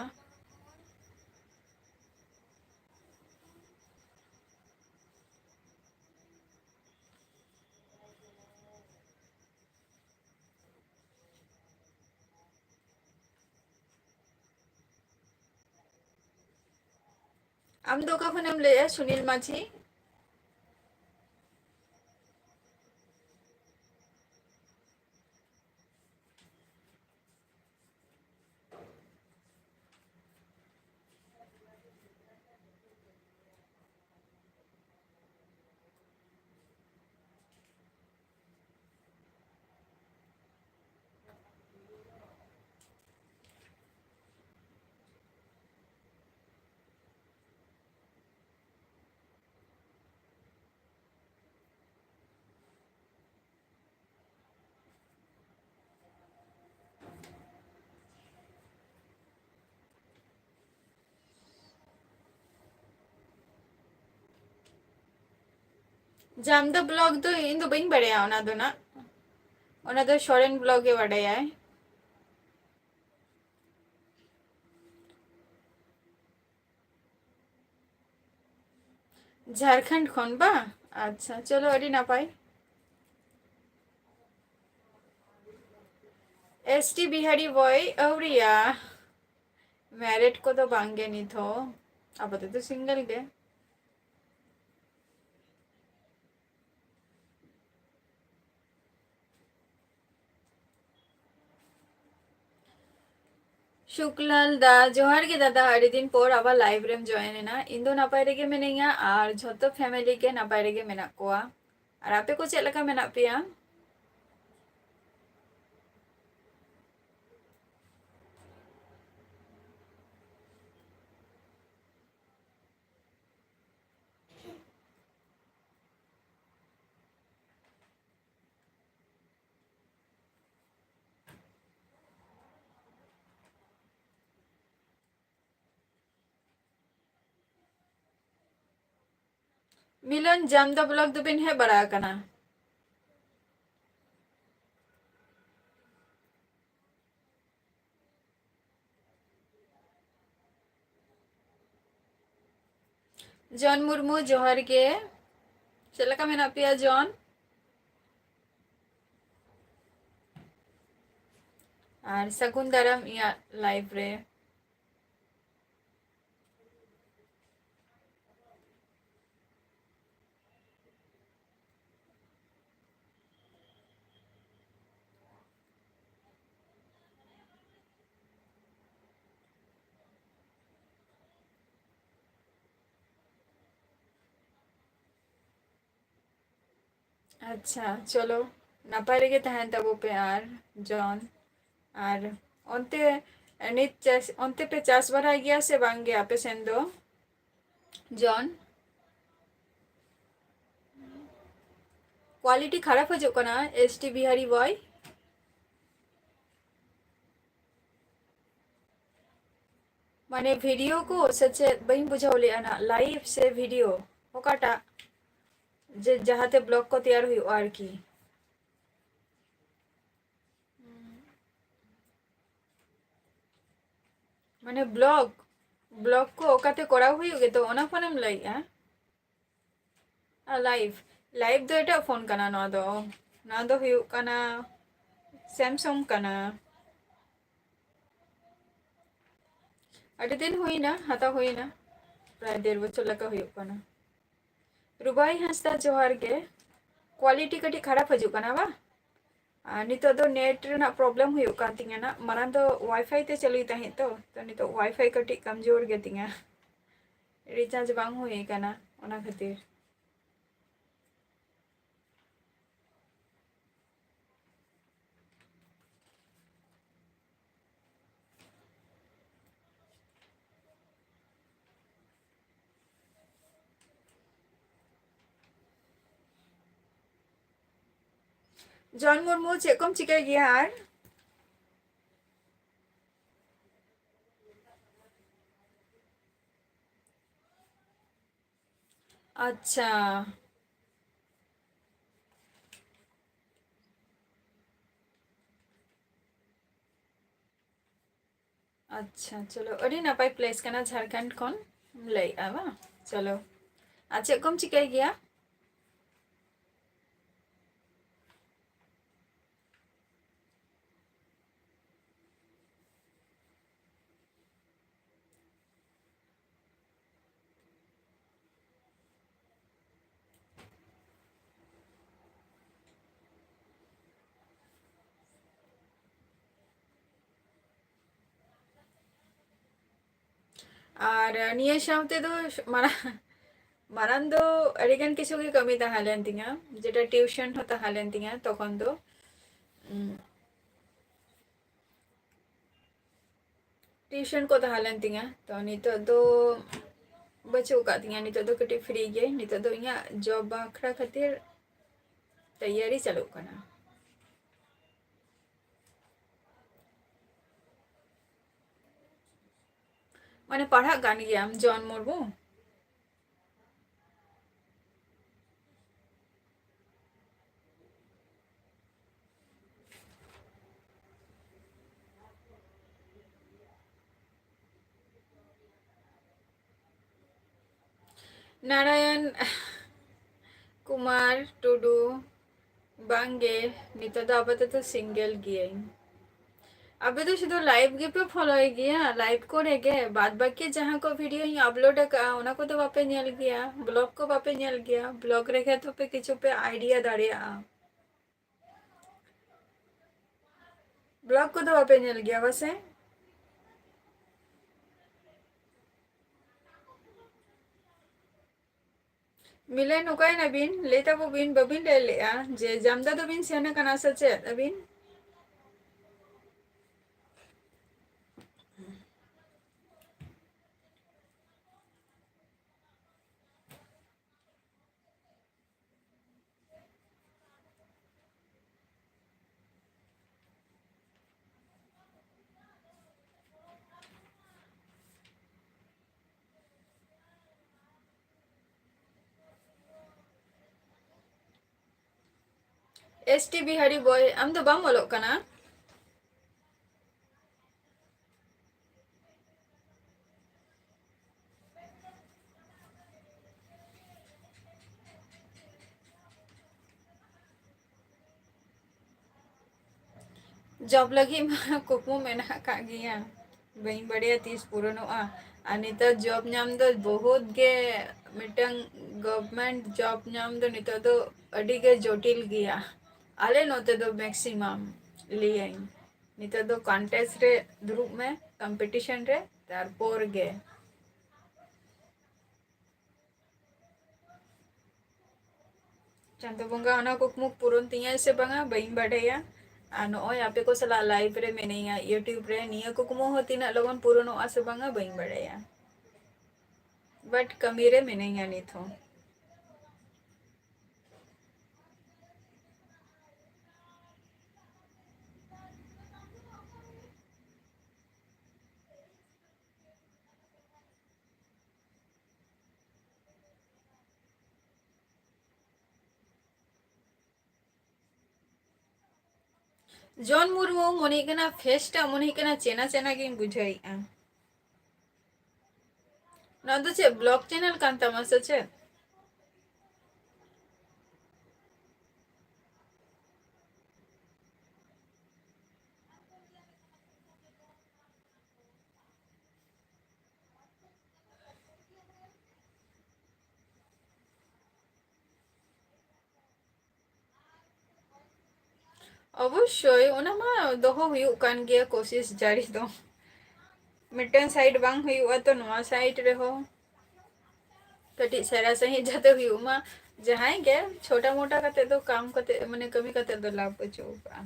ᱟᱢ ᱫᱚ ᱚᱠᱟ ᱠᱷᱚᱱᱮᱢ ᱞᱟᱹᱭᱮᱜᱼᱟ, ᱥᱩᱱᱤᱞ ᱢᱟᱹᱡᱷᱤ? ᱡᱟᱢᱫᱟ ᱵᱞᱚᱜ ᱫᱚ ᱤᱧ ᱫᱚ ᱵᱟᱹᱧ ᱵᱟᱲᱟᱭᱟ, ᱚᱱᱟ ᱫᱚ ᱱᱟᱜ, ᱚᱱᱟ ᱫᱚ ᱥᱚᱨᱮᱱ ᱵᱞᱚᱜ ᱜᱮ ᱵᱟᱰᱟᱭᱟᱭ᱾ ᱡᱷᱟᱲᱠᱷᱚᱸᱰ ᱠᱷᱚᱱ ᱵᱟ? ᱟᱪᱪᱷᱟ, ᱪᱚᱞᱚ, ᱟᱹᱰᱤ ᱱᱟᱯᱟᱭ᱾ ᱮᱥ ᱴᱤ ᱵᱤᱦᱟᱨᱤ ᱵᱚᱭ ᱟᱹᱣᱨᱤᱭᱟ᱾ ᱢᱮᱨᱤᱰ ᱠᱚᱫᱚ ᱵᱟᱝᱜᱮ ᱱᱤᱛ ᱦᱚᱸ, ᱟᱯᱟᱛᱚᱛᱚ ᱥᱤᱝᱜᱮᱞ ᱜᱮ᱾ ᱥᱩᱠᱞᱟᱞ ᱫᱟ, ᱡᱚᱦᱟᱨ ᱜᱮ ᱫᱟᱫᱟ, ᱟᱹᱰᱤ ᱫᱤᱱ ᱯᱚᱨ ᱟᱵᱟᱨ ᱞᱟᱭᱤᱵᱷ ᱨᱮᱢ ᱡᱚᱭᱮᱱ ᱮᱱᱟ᱾ ᱤᱧ ᱫᱚ ᱱᱟᱯᱟᱭ ᱨᱮᱜᱮ ᱢᱤᱱᱟᱹᱧᱟ ᱟᱨ ᱡᱷᱚᱛᱚ ᱯᱷᱮᱢᱮᱞᱤ ᱜᱮ ᱱᱟᱯᱟᱭ ᱨᱮᱜᱮ ᱢᱮᱱᱟᱜ ᱠᱚᱣᱟ᱾ ᱟᱨ ᱟᱯᱮ ᱠᱚ ᱪᱮᱫ ᱞᱮᱠᱟ ᱢᱮᱱᱟᱜ ᱯᱮᱭᱟ? ᱢᱤᱞᱚᱱ, ᱡᱟᱢᱫᱟ ᱵᱞᱚᱠ ᱫᱚᱵᱤᱱ ᱦᱮᱡ ᱵᱟᱲᱟ ᱟᱠᱟᱱᱟ? ᱡᱚᱱ ᱢᱩᱨᱢᱩ, ᱡᱚᱦᱟᱨ ᱜᱮ᱾ ᱪᱮᱫ ᱞᱮᱠᱟ ᱢᱮᱱᱟᱜ ᱯᱮᱭᱟ ᱡᱚᱱ? ᱟᱨ ᱥᱟᱹᱜᱩᱱ ᱫᱟᱨᱟᱢ ᱤᱧᱟᱹᱜ ᱞᱟᱭᱤᱵᱷ ᱨᱮ᱾ ᱟᱪᱪᱷᱟ, ᱪᱚᱞᱚ, ᱱᱟᱯᱟᱭ ᱨᱮᱜᱮ ᱛᱟᱦᱮᱱ ᱛᱟᱵᱚ ᱯᱮ᱾ ᱟᱨ ᱡᱚᱱ, ᱟᱨ ᱚᱱᱛᱮ ᱱᱤᱛ ᱪᱟᱥ, ᱚᱱᱛᱮ ᱯᱮ ᱪᱟᱥ ᱵᱟᱲᱟᱭ ᱜᱮᱭᱟ ᱥᱮ ᱵᱟᱝ ᱜᱮ ᱟᱯᱮ ᱥᱮᱱ ᱫᱚ? ᱡᱚᱱ, ᱠᱳᱣᱟᱞᱤᱴᱤ ᱠᱷᱟᱨᱟᱯ ᱦᱤᱡᱩᱜ ᱠᱟᱱᱟ, ᱮᱥ ᱴᱤ ᱵᱤᱦᱟᱨᱤ ᱵᱚᱭ᱾ ᱢᱟᱱᱮ ᱵᱷᱤᱰᱤᱭᱳ ᱠᱚ ᱥᱮ ᱪᱮᱫ? ᱵᱟᱹᱧ ᱵᱩᱡᱷᱟᱹᱣ ᱞᱮᱜᱼᱟ ᱱᱟᱜ, ᱞᱟᱭᱤᱵᱷ ᱥᱮ ᱵᱷᱤᱰᱤᱭᱳ, ᱚᱠᱟᱴᱟᱜ? ᱡᱮ ᱡᱟᱦᱟᱸᱛᱮ ᱵᱞᱚᱜ ᱠᱚ ᱛᱮᱭᱟᱨ ᱦᱩᱭᱩᱜᱼᱟ ᱟᱨᱠᱤ᱾ ᱢᱟᱱᱮ ᱵᱞᱚᱜ, ᱵᱞᱚᱜ ᱠᱚ ᱚᱠᱟᱛᱮ ᱠᱚᱨᱟᱣ ᱦᱩᱭᱩᱜ ᱜᱮᱛᱚ, ᱚᱱᱟ ᱯᱷᱳᱱᱮᱢ ᱞᱟᱹᱭᱮᱜᱼᱟ? ᱟᱨ ᱞᱟᱭᱤᱵᱷ, ᱞᱟᱭᱤᱵᱷ ᱫᱚ ᱮᱴᱟᱜ ᱯᱷᱳᱱ ᱠᱟᱱᱟ ᱱᱚᱣᱟ ᱫᱚ᱾ ᱱᱚᱣᱟ ᱫᱚ ᱦᱩᱭᱩᱜ ᱠᱟᱱᱟ ᱥᱮᱢᱥᱟᱝ ᱠᱟᱱᱟ᱾ ᱟᱹᱰᱤ ᱫᱤᱱ ᱦᱩᱭᱱᱟ, ᱦᱟᱛᱟᱣ ᱦᱩᱭᱱᱟ, ᱯᱨᱟᱭ ᱰᱮᱲ ᱵᱚᱪᱷᱚᱨ ᱞᱮᱠᱟ ᱦᱩᱭᱩᱜ ᱠᱟᱱᱟ᱾ ᱨᱩᱵᱟᱭ ᱦᱟᱸᱥᱫᱟ, ᱡᱚᱦᱟᱨ ᱜᱮ᱾ ᱠᱳᱣᱟᱞᱤᱴᱤ ᱠᱟᱹᱴᱤᱡ ᱠᱷᱟᱨᱟᱯ ᱦᱤᱡᱩᱜ ᱠᱟᱱᱟ ᱵᱟᱝ? ᱟᱨ ᱱᱤᱛᱚᱜ ᱫᱚ ᱱᱮᱴ ᱨᱮᱱᱟᱜ ᱯᱨᱚᱵᱞᱮᱢ ᱦᱩᱭᱩᱜ ᱠᱟᱱ ᱛᱤᱧᱟᱹ ᱱᱟᱜ᱾ ᱢᱟᱲᱟᱝ ᱫᱚ ᱣᱟᱭᱯᱷᱟᱭ ᱛᱮ ᱪᱟᱹᱞᱩᱭ ᱛᱟᱦᱮᱸᱫ ᱛᱚ, ᱛᱚ ᱱᱤᱛᱚᱜ ᱣᱟᱭᱯᱷᱟᱭ ᱠᱟᱹᱴᱤᱡ ᱠᱟᱢᱡᱳᱨ ᱜᱮᱛᱤᱧᱟ, ᱨᱤᱪᱟᱨᱡᱽ ᱵᱟᱝ ᱦᱩᱭ ᱟᱠᱟᱱᱟ ᱚᱱᱟ ᱠᱷᱟᱹᱛᱤᱨ᱾ ᱡᱚᱱ ᱢᱩᱨᱢᱩ, ᱪᱮᱫ ᱠᱚᱢ ᱪᱤᱠᱟᱹᱭ ᱜᱮᱭᱟ ᱟᱨ? ᱟᱪᱪᱷᱟ, ᱟᱪᱪᱷᱟ, ᱪᱚᱞᱚ, ᱟᱹᱰᱤ ᱱᱟᱯᱟᱭ ᱯᱞᱮᱥ ᱠᱟᱱᱟ ᱡᱷᱟᱲᱠᱷᱚᱸᱰ ᱠᱷᱚᱱ ᱞᱟᱹᱭᱮᱜᱼᱟ ᱵᱟᱝ? ᱪᱚᱞᱚ, ᱟᱨ ᱪᱮᱫ ᱠᱚᱢ ᱪᱤᱠᱟᱹᱭ ᱜᱮᱭᱟ? ᱟᱨ ᱱᱤᱭᱟᱹ ᱥᱟᱶᱛᱮ ᱫᱚ ᱢᱟᱨᱟᱝ, ᱢᱟᱨᱟᱝ ᱫᱚ ᱟᱹᱰᱤᱜᱟᱱ ᱠᱤᱪᱷᱩ ᱜᱮ ᱠᱟᱹᱢᱤ ᱛᱟᱦᱮᱸ ᱞᱮᱱ ᱛᱤᱧᱟᱹ, ᱡᱮᱴᱟ ᱴᱤᱭᱩᱥᱚᱱ ᱦᱚᱸ ᱛᱟᱦᱮᱸ ᱞᱮᱱ ᱛᱤᱧᱟᱹ ᱛᱚᱠᱷᱚᱱ ᱫᱚ᱾ ᱩᱸ, ᱴᱤᱭᱩᱥᱚᱱ ᱠᱚ ᱛᱟᱦᱮᱸ ᱞᱮᱱ ᱛᱤᱧᱟᱹ᱾ ᱛᱚ ᱱᱤᱛᱚᱜ ᱫᱚ ᱵᱟᱹᱪᱩᱜ ᱟᱠᱟᱫ ᱛᱤᱧᱟᱹ, ᱱᱤᱛᱚᱜ ᱫᱚ ᱠᱟᱹᱴᱤᱡ ᱯᱷᱨᱤ ᱜᱮ᱾ ᱱᱤᱛᱚᱜ ᱫᱚ ᱤᱧᱟᱹᱜ ᱡᱚᱵ ᱵᱟᱠᱷᱨᱟ ᱠᱷᱟᱹᱛᱤᱨ ᱛᱮᱭᱟᱨᱤ ᱪᱟᱹᱞᱩᱜ ᱠᱟᱱᱟ᱾ ᱢᱟᱱᱮ ᱯᱟᱲᱦᱟᱜ ᱠᱟᱱ ᱜᱮᱭᱟᱢ ᱡᱚᱱ ᱢᱩᱨᱢᱩ? ᱱᱟᱨᱟᱭᱚᱱ ᱠᱩᱢᱟᱨ ᱴᱩᱰᱩ, ᱵᱟᱝᱜᱮ, ᱱᱤᱛᱚᱜ ᱫᱚ ᱟᱯᱟᱛᱚᱛᱚ single ᱜᱤᱭᱟᱹᱧ᱾ ᱟᱯᱮ ᱫᱚ ᱥᱩᱫᱷᱩ live ᱜᱮᱯᱮ followᱭ ᱜᱮᱭᱟ, live ᱠᱚᱨᱮ ᱜᱮ, ᱵᱟᱫ ᱵᱟᱹᱠᱤ ᱡᱟᱦᱟᱸ ᱠᱚ videoᱧ upload ᱟᱠᱟᱫᱼᱟ, ᱚᱱᱟ ᱠᱚᱫᱚ ᱵᱟᱯᱮ ᱧᱮᱞ ᱜᱮᱭᱟ, vlog ᱠᱚ ᱵᱟᱯᱮ ᱧᱮᱞ ᱜᱮᱭᱟ, vlog ᱨᱮᱜᱮ ᱛᱚ ᱯᱮ ᱠᱤᱪᱷᱩ ᱯᱮ idea ᱫᱟᱲᱮᱭᱟᱜᱼᱟ᱾ Vlog ᱠᱚᱫᱚ ᱵᱟᱯᱮ ᱧᱮᱞ ᱜᱮᱭᱟ ᱵᱟᱥᱮ? ᱢᱤᱞᱮᱱ, ᱚᱠᱟᱭᱮᱱᱟ ᱵᱤᱱ? ᱞᱟᱹᱭ ᱛᱟᱵᱚ ᱵᱤᱱ, ᱵᱟᱹᱵᱤᱱ ᱞᱟᱹᱭ ᱞᱮᱜᱼᱟ ᱡᱮ ᱡᱟᱢᱫᱟ ᱫᱚᱵᱤᱱ ᱥᱮᱱ ᱟᱠᱟᱱᱟ ᱥᱮ ᱪᱮᱫ ᱟᱹᱵᱤᱱ? S T Bihari boy, ᱟᱢ ᱫᱚ ᱵᱟᱢ ᱚᱞᱚᱜ ᱠᱟᱱᱟ? Job ᱞᱟᱹᱜᱤᱫ ᱢᱟ ᱠᱩᱠᱢᱩ ᱢᱮᱱᱟᱜ ᱟᱠᱟᱫ ᱜᱮᱭᱟ, ᱵᱟᱹᱧ ᱵᱟᱲᱟᱭᱟ ᱛᱤᱥ ᱯᱩᱨᱚᱱᱚᱜᱼᱟ᱾ ᱟᱨ ᱱᱮᱛᱟᱨ job ᱧᱟᱢ ᱫᱚ ᱵᱚᱦᱩᱛ ᱜᱮ ᱢᱤᱫᱴᱟᱝ government job ᱧᱟᱢ ᱫᱚ ᱱᱤᱛᱚᱜ ᱫᱚ ᱟᱹᱰᱤ ᱜᱮ ᱡᱚᱴᱤᱞ ᱜᱮᱭᱟ᱾ ᱟᱞᱮ ᱱᱚᱛᱮ ᱫᱚ maximum ᱞᱟᱹᱭᱟᱹᱧ, ᱱᱤᱛᱚᱜ ᱫᱚ contest ᱨᱮ ᱫᱩᱲᱩᱵ ᱢᱮ, competition ᱨᱮ, ᱛᱟᱨᱯᱚᱨ ᱜᱮ᱾ ᱪᱟᱸᱫᱚ ᱵᱚᱸᱜᱟ ᱚᱱᱟ ᱠᱩᱠᱢᱩ ᱯᱩᱨᱚᱱ ᱛᱤᱧᱟᱭ ᱥᱮ ᱵᱟᱝᱟ, ᱵᱟᱹᱧ ᱵᱟᱰᱟᱭᱟ᱾ ᱟᱨ ᱱᱚᱜᱼᱚᱭ ᱟᱯᱮ ᱠᱚ ᱥᱟᱞᱟᱜ live ᱨᱮ ᱢᱤᱱᱟᱹᱧᱟ YouTube ᱨᱮ, ᱱᱤᱭᱟᱹ ᱠᱩᱠᱢᱩ ᱦᱚᱸ ᱛᱤᱱᱟᱹᱜ ᱞᱚᱜᱚᱱ ᱯᱩᱨᱚᱱᱚᱜᱼᱟ ᱥᱮ ᱵᱟᱝᱟ, ᱵᱟᱹᱧ ᱵᱟᱰᱟᱭᱟ᱾ But ᱠᱟᱹᱢᱤ ᱨᱮ ᱢᱤᱱᱟᱹᱧᱟ ᱱᱤᱛ ᱦᱚᱸ᱾ ᱡᱚᱱ ᱢᱩᱨᱢᱩ, ᱢᱚᱱᱮ ᱦᱩᱭᱩᱜ ᱠᱟᱱᱟ face ᱴᱟᱜ ᱢᱚᱱᱮ ᱦᱩᱭᱩᱜ ᱠᱟᱱᱟ ᱪᱮᱱᱟ ᱪᱮᱱᱟ ᱜᱤᱧ ᱵᱩᱡᱷᱟᱹᱣᱮᱫᱼᱟ᱾ ᱱᱚᱣᱟ ᱫᱚ ᱪᱮᱫ vlog channel ᱠᱟᱱ ᱛᱟᱢᱟ ᱥᱮ ᱪᱮᱫ? ᱚᱵᱚᱥᱥᱳᱭ, ᱚᱱᱟ ᱢᱟ ᱫᱚᱦᱚ ᱦᱩᱭᱩᱜ ᱠᱟᱱ ᱜᱮᱭᱟ, ᱠᱳᱥᱤᱥ ᱡᱟᱹᱨᱤ ᱫᱚ᱾ ᱢᱤᱫᱴᱮᱱ side ᱵᱟᱝ ᱦᱩᱭᱩᱜᱼᱟ ᱛᱚ, ᱱᱚᱣᱟ side ᱨᱮᱦᱚᱸ ᱠᱟᱹᱴᱤᱡ ᱥᱮᱬᱟ ᱥᱟᱺᱦᱤᱡ ᱡᱟᱛᱮ ᱦᱩᱭᱩᱜ ᱢᱟ᱾ ᱡᱟᱦᱟᱸᱭ ᱜᱮ ᱪᱷᱳᱴᱟ ᱢᱳᱴᱟ ᱠᱟᱛᱮ ᱫᱚ ᱠᱟᱢ ᱠᱟᱛᱮ, ᱢᱟᱱᱮ, ᱠᱟᱹᱢᱤ ᱠᱟᱛᱮ ᱫᱚ ᱞᱟᱵᱷ ᱵᱟᱹᱪᱩᱜ ᱟᱠᱟᱜᱼᱟ᱾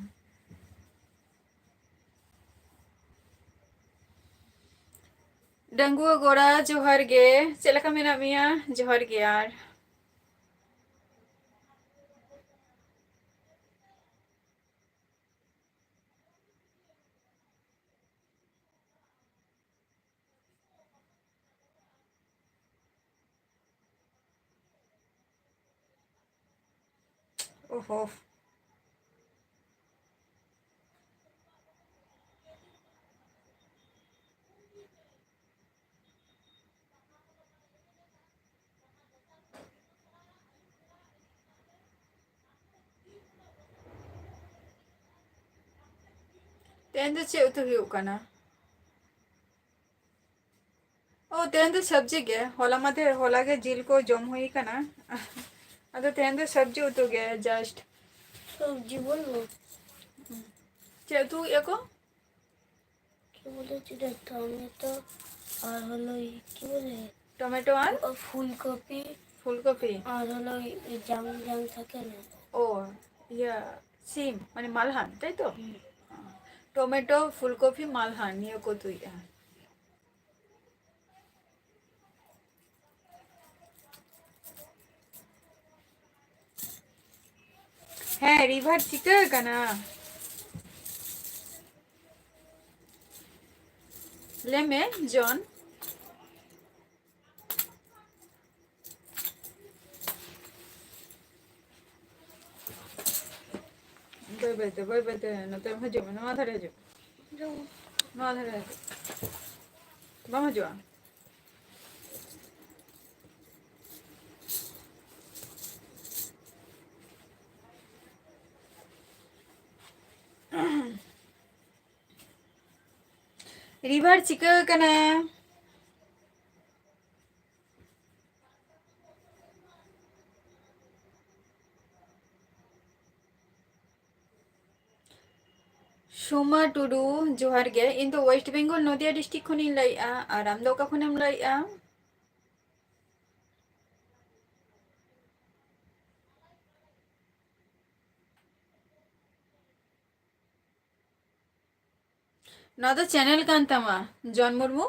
ᱰᱟᱺᱜᱩᱣᱟᱹ ᱜᱚᱲᱟ, ᱡᱚᱦᱟᱨ ᱜᱮ᱾ ᱪᱮᱫ ᱞᱮᱠᱟ ᱢᱮᱱᱟᱜ ᱢᱮᱭᱟ? ᱡᱚᱦᱟᱨ ᱜᱮ᱾ ᱟᱨ ᱳᱦᱳ᱾ ᱛᱮᱦᱮᱧ ᱫᱚ ᱪᱮᱫ ᱩᱛᱩ ᱦᱩᱭᱩᱜ ᱠᱟᱱᱟ? ᱚ, ᱛᱮᱦᱮᱧ ᱫᱚ ᱥᱚᱵᱽᱡᱤ ᱜᱮ᱾ ᱦᱚᱞᱟ ᱢᱟᱫᱷᱮᱨ, ᱦᱚᱞᱟ ᱜᱮ ᱡᱤᱞ ᱠᱚ ᱡᱚᱢ ᱦᱩᱭ ᱠᱟᱱᱟ᱾ ᱟᱫᱚ ᱛᱮᱦᱮᱧ ᱫᱚ ᱥᱚᱵᱽᱡᱤ ᱩᱛᱩ ᱜᱮ, just᱾ ᱥᱚᱵᱽᱡᱤ ᱵᱚᱞ ᱞᱚ᱾ ᱪᱮᱫ ᱩᱛᱩ ᱮᱫᱼᱟ ᱠᱚ? কি বলে সেটা? টমেটো আর হলো এই কি বলে? টমেটো আর? ও ফুলকপি। ফুলকপি। আর হলো এই জাম জাম থাকে না? ও, ইয়া, সিম, মানে মালহান, তাই তো? হুম। টমেটো, ফুলকপি, মালহান নিয়ে কতুই। ᱦᱮᱸ, ᱨᱤᱵᱷᱟᱨ ᱪᱤᱠᱟᱹ ᱠᱟᱱᱟ? ᱞᱟᱹᱭ ᱢᱮ, ᱡᱚᱱ᱾ ᱵᱟᱹᱭ ᱵᱟᱹᱭ ᱛᱮ, ᱵᱟᱹᱭ ᱵᱟᱹᱭ ᱛᱮ ᱱᱚᱛᱮᱢ ᱦᱤᱡᱩᱜ ᱢᱮ, ᱱᱚᱣᱟ ᱫᱷᱟᱨᱮ ᱦᱤᱡᱩᱜ ᱢᱮ᱾ ᱱᱚᱣᱟ ᱫᱷᱟᱨᱮ ᱦᱤᱡᱩᱜ᱾ ᱵᱟᱢ ᱦᱤᱡᱩᱜᱼᱟ? ᱨᱤᱵᱷᱟᱨ ᱪᱤᱠᱟᱹ ᱠᱟᱱᱟ? ᱥᱳᱢᱟ ᱴᱩᱰᱩ, ᱡᱚᱦᱟᱨ ᱜᱮ᱾ ᱤᱧ ᱫᱚ ᱳᱭᱮᱥᱴ ᱵᱮᱝᱜᱚᱞ, ᱱᱚᱫᱤᱭᱟ ᱰᱤᱥᱴᱨᱤᱠᱴ ᱠᱷᱚᱱᱤᱧ ᱞᱟᱹᱭᱮᱫᱼᱟ᱾ ᱟᱨ ᱟᱢ ᱫᱚ ᱚᱠᱟ ᱠᱷᱚᱱᱮᱢ ᱞᱟᱹᱭᱮᱫᱼᱟ? ᱱᱚᱣᱟ ᱫᱚ ᱪᱮᱱᱮᱞ ᱠᱟᱱ ᱛᱟᱢᱟ, ᱡᱚᱱ ᱢᱩᱨᱢᱩ᱾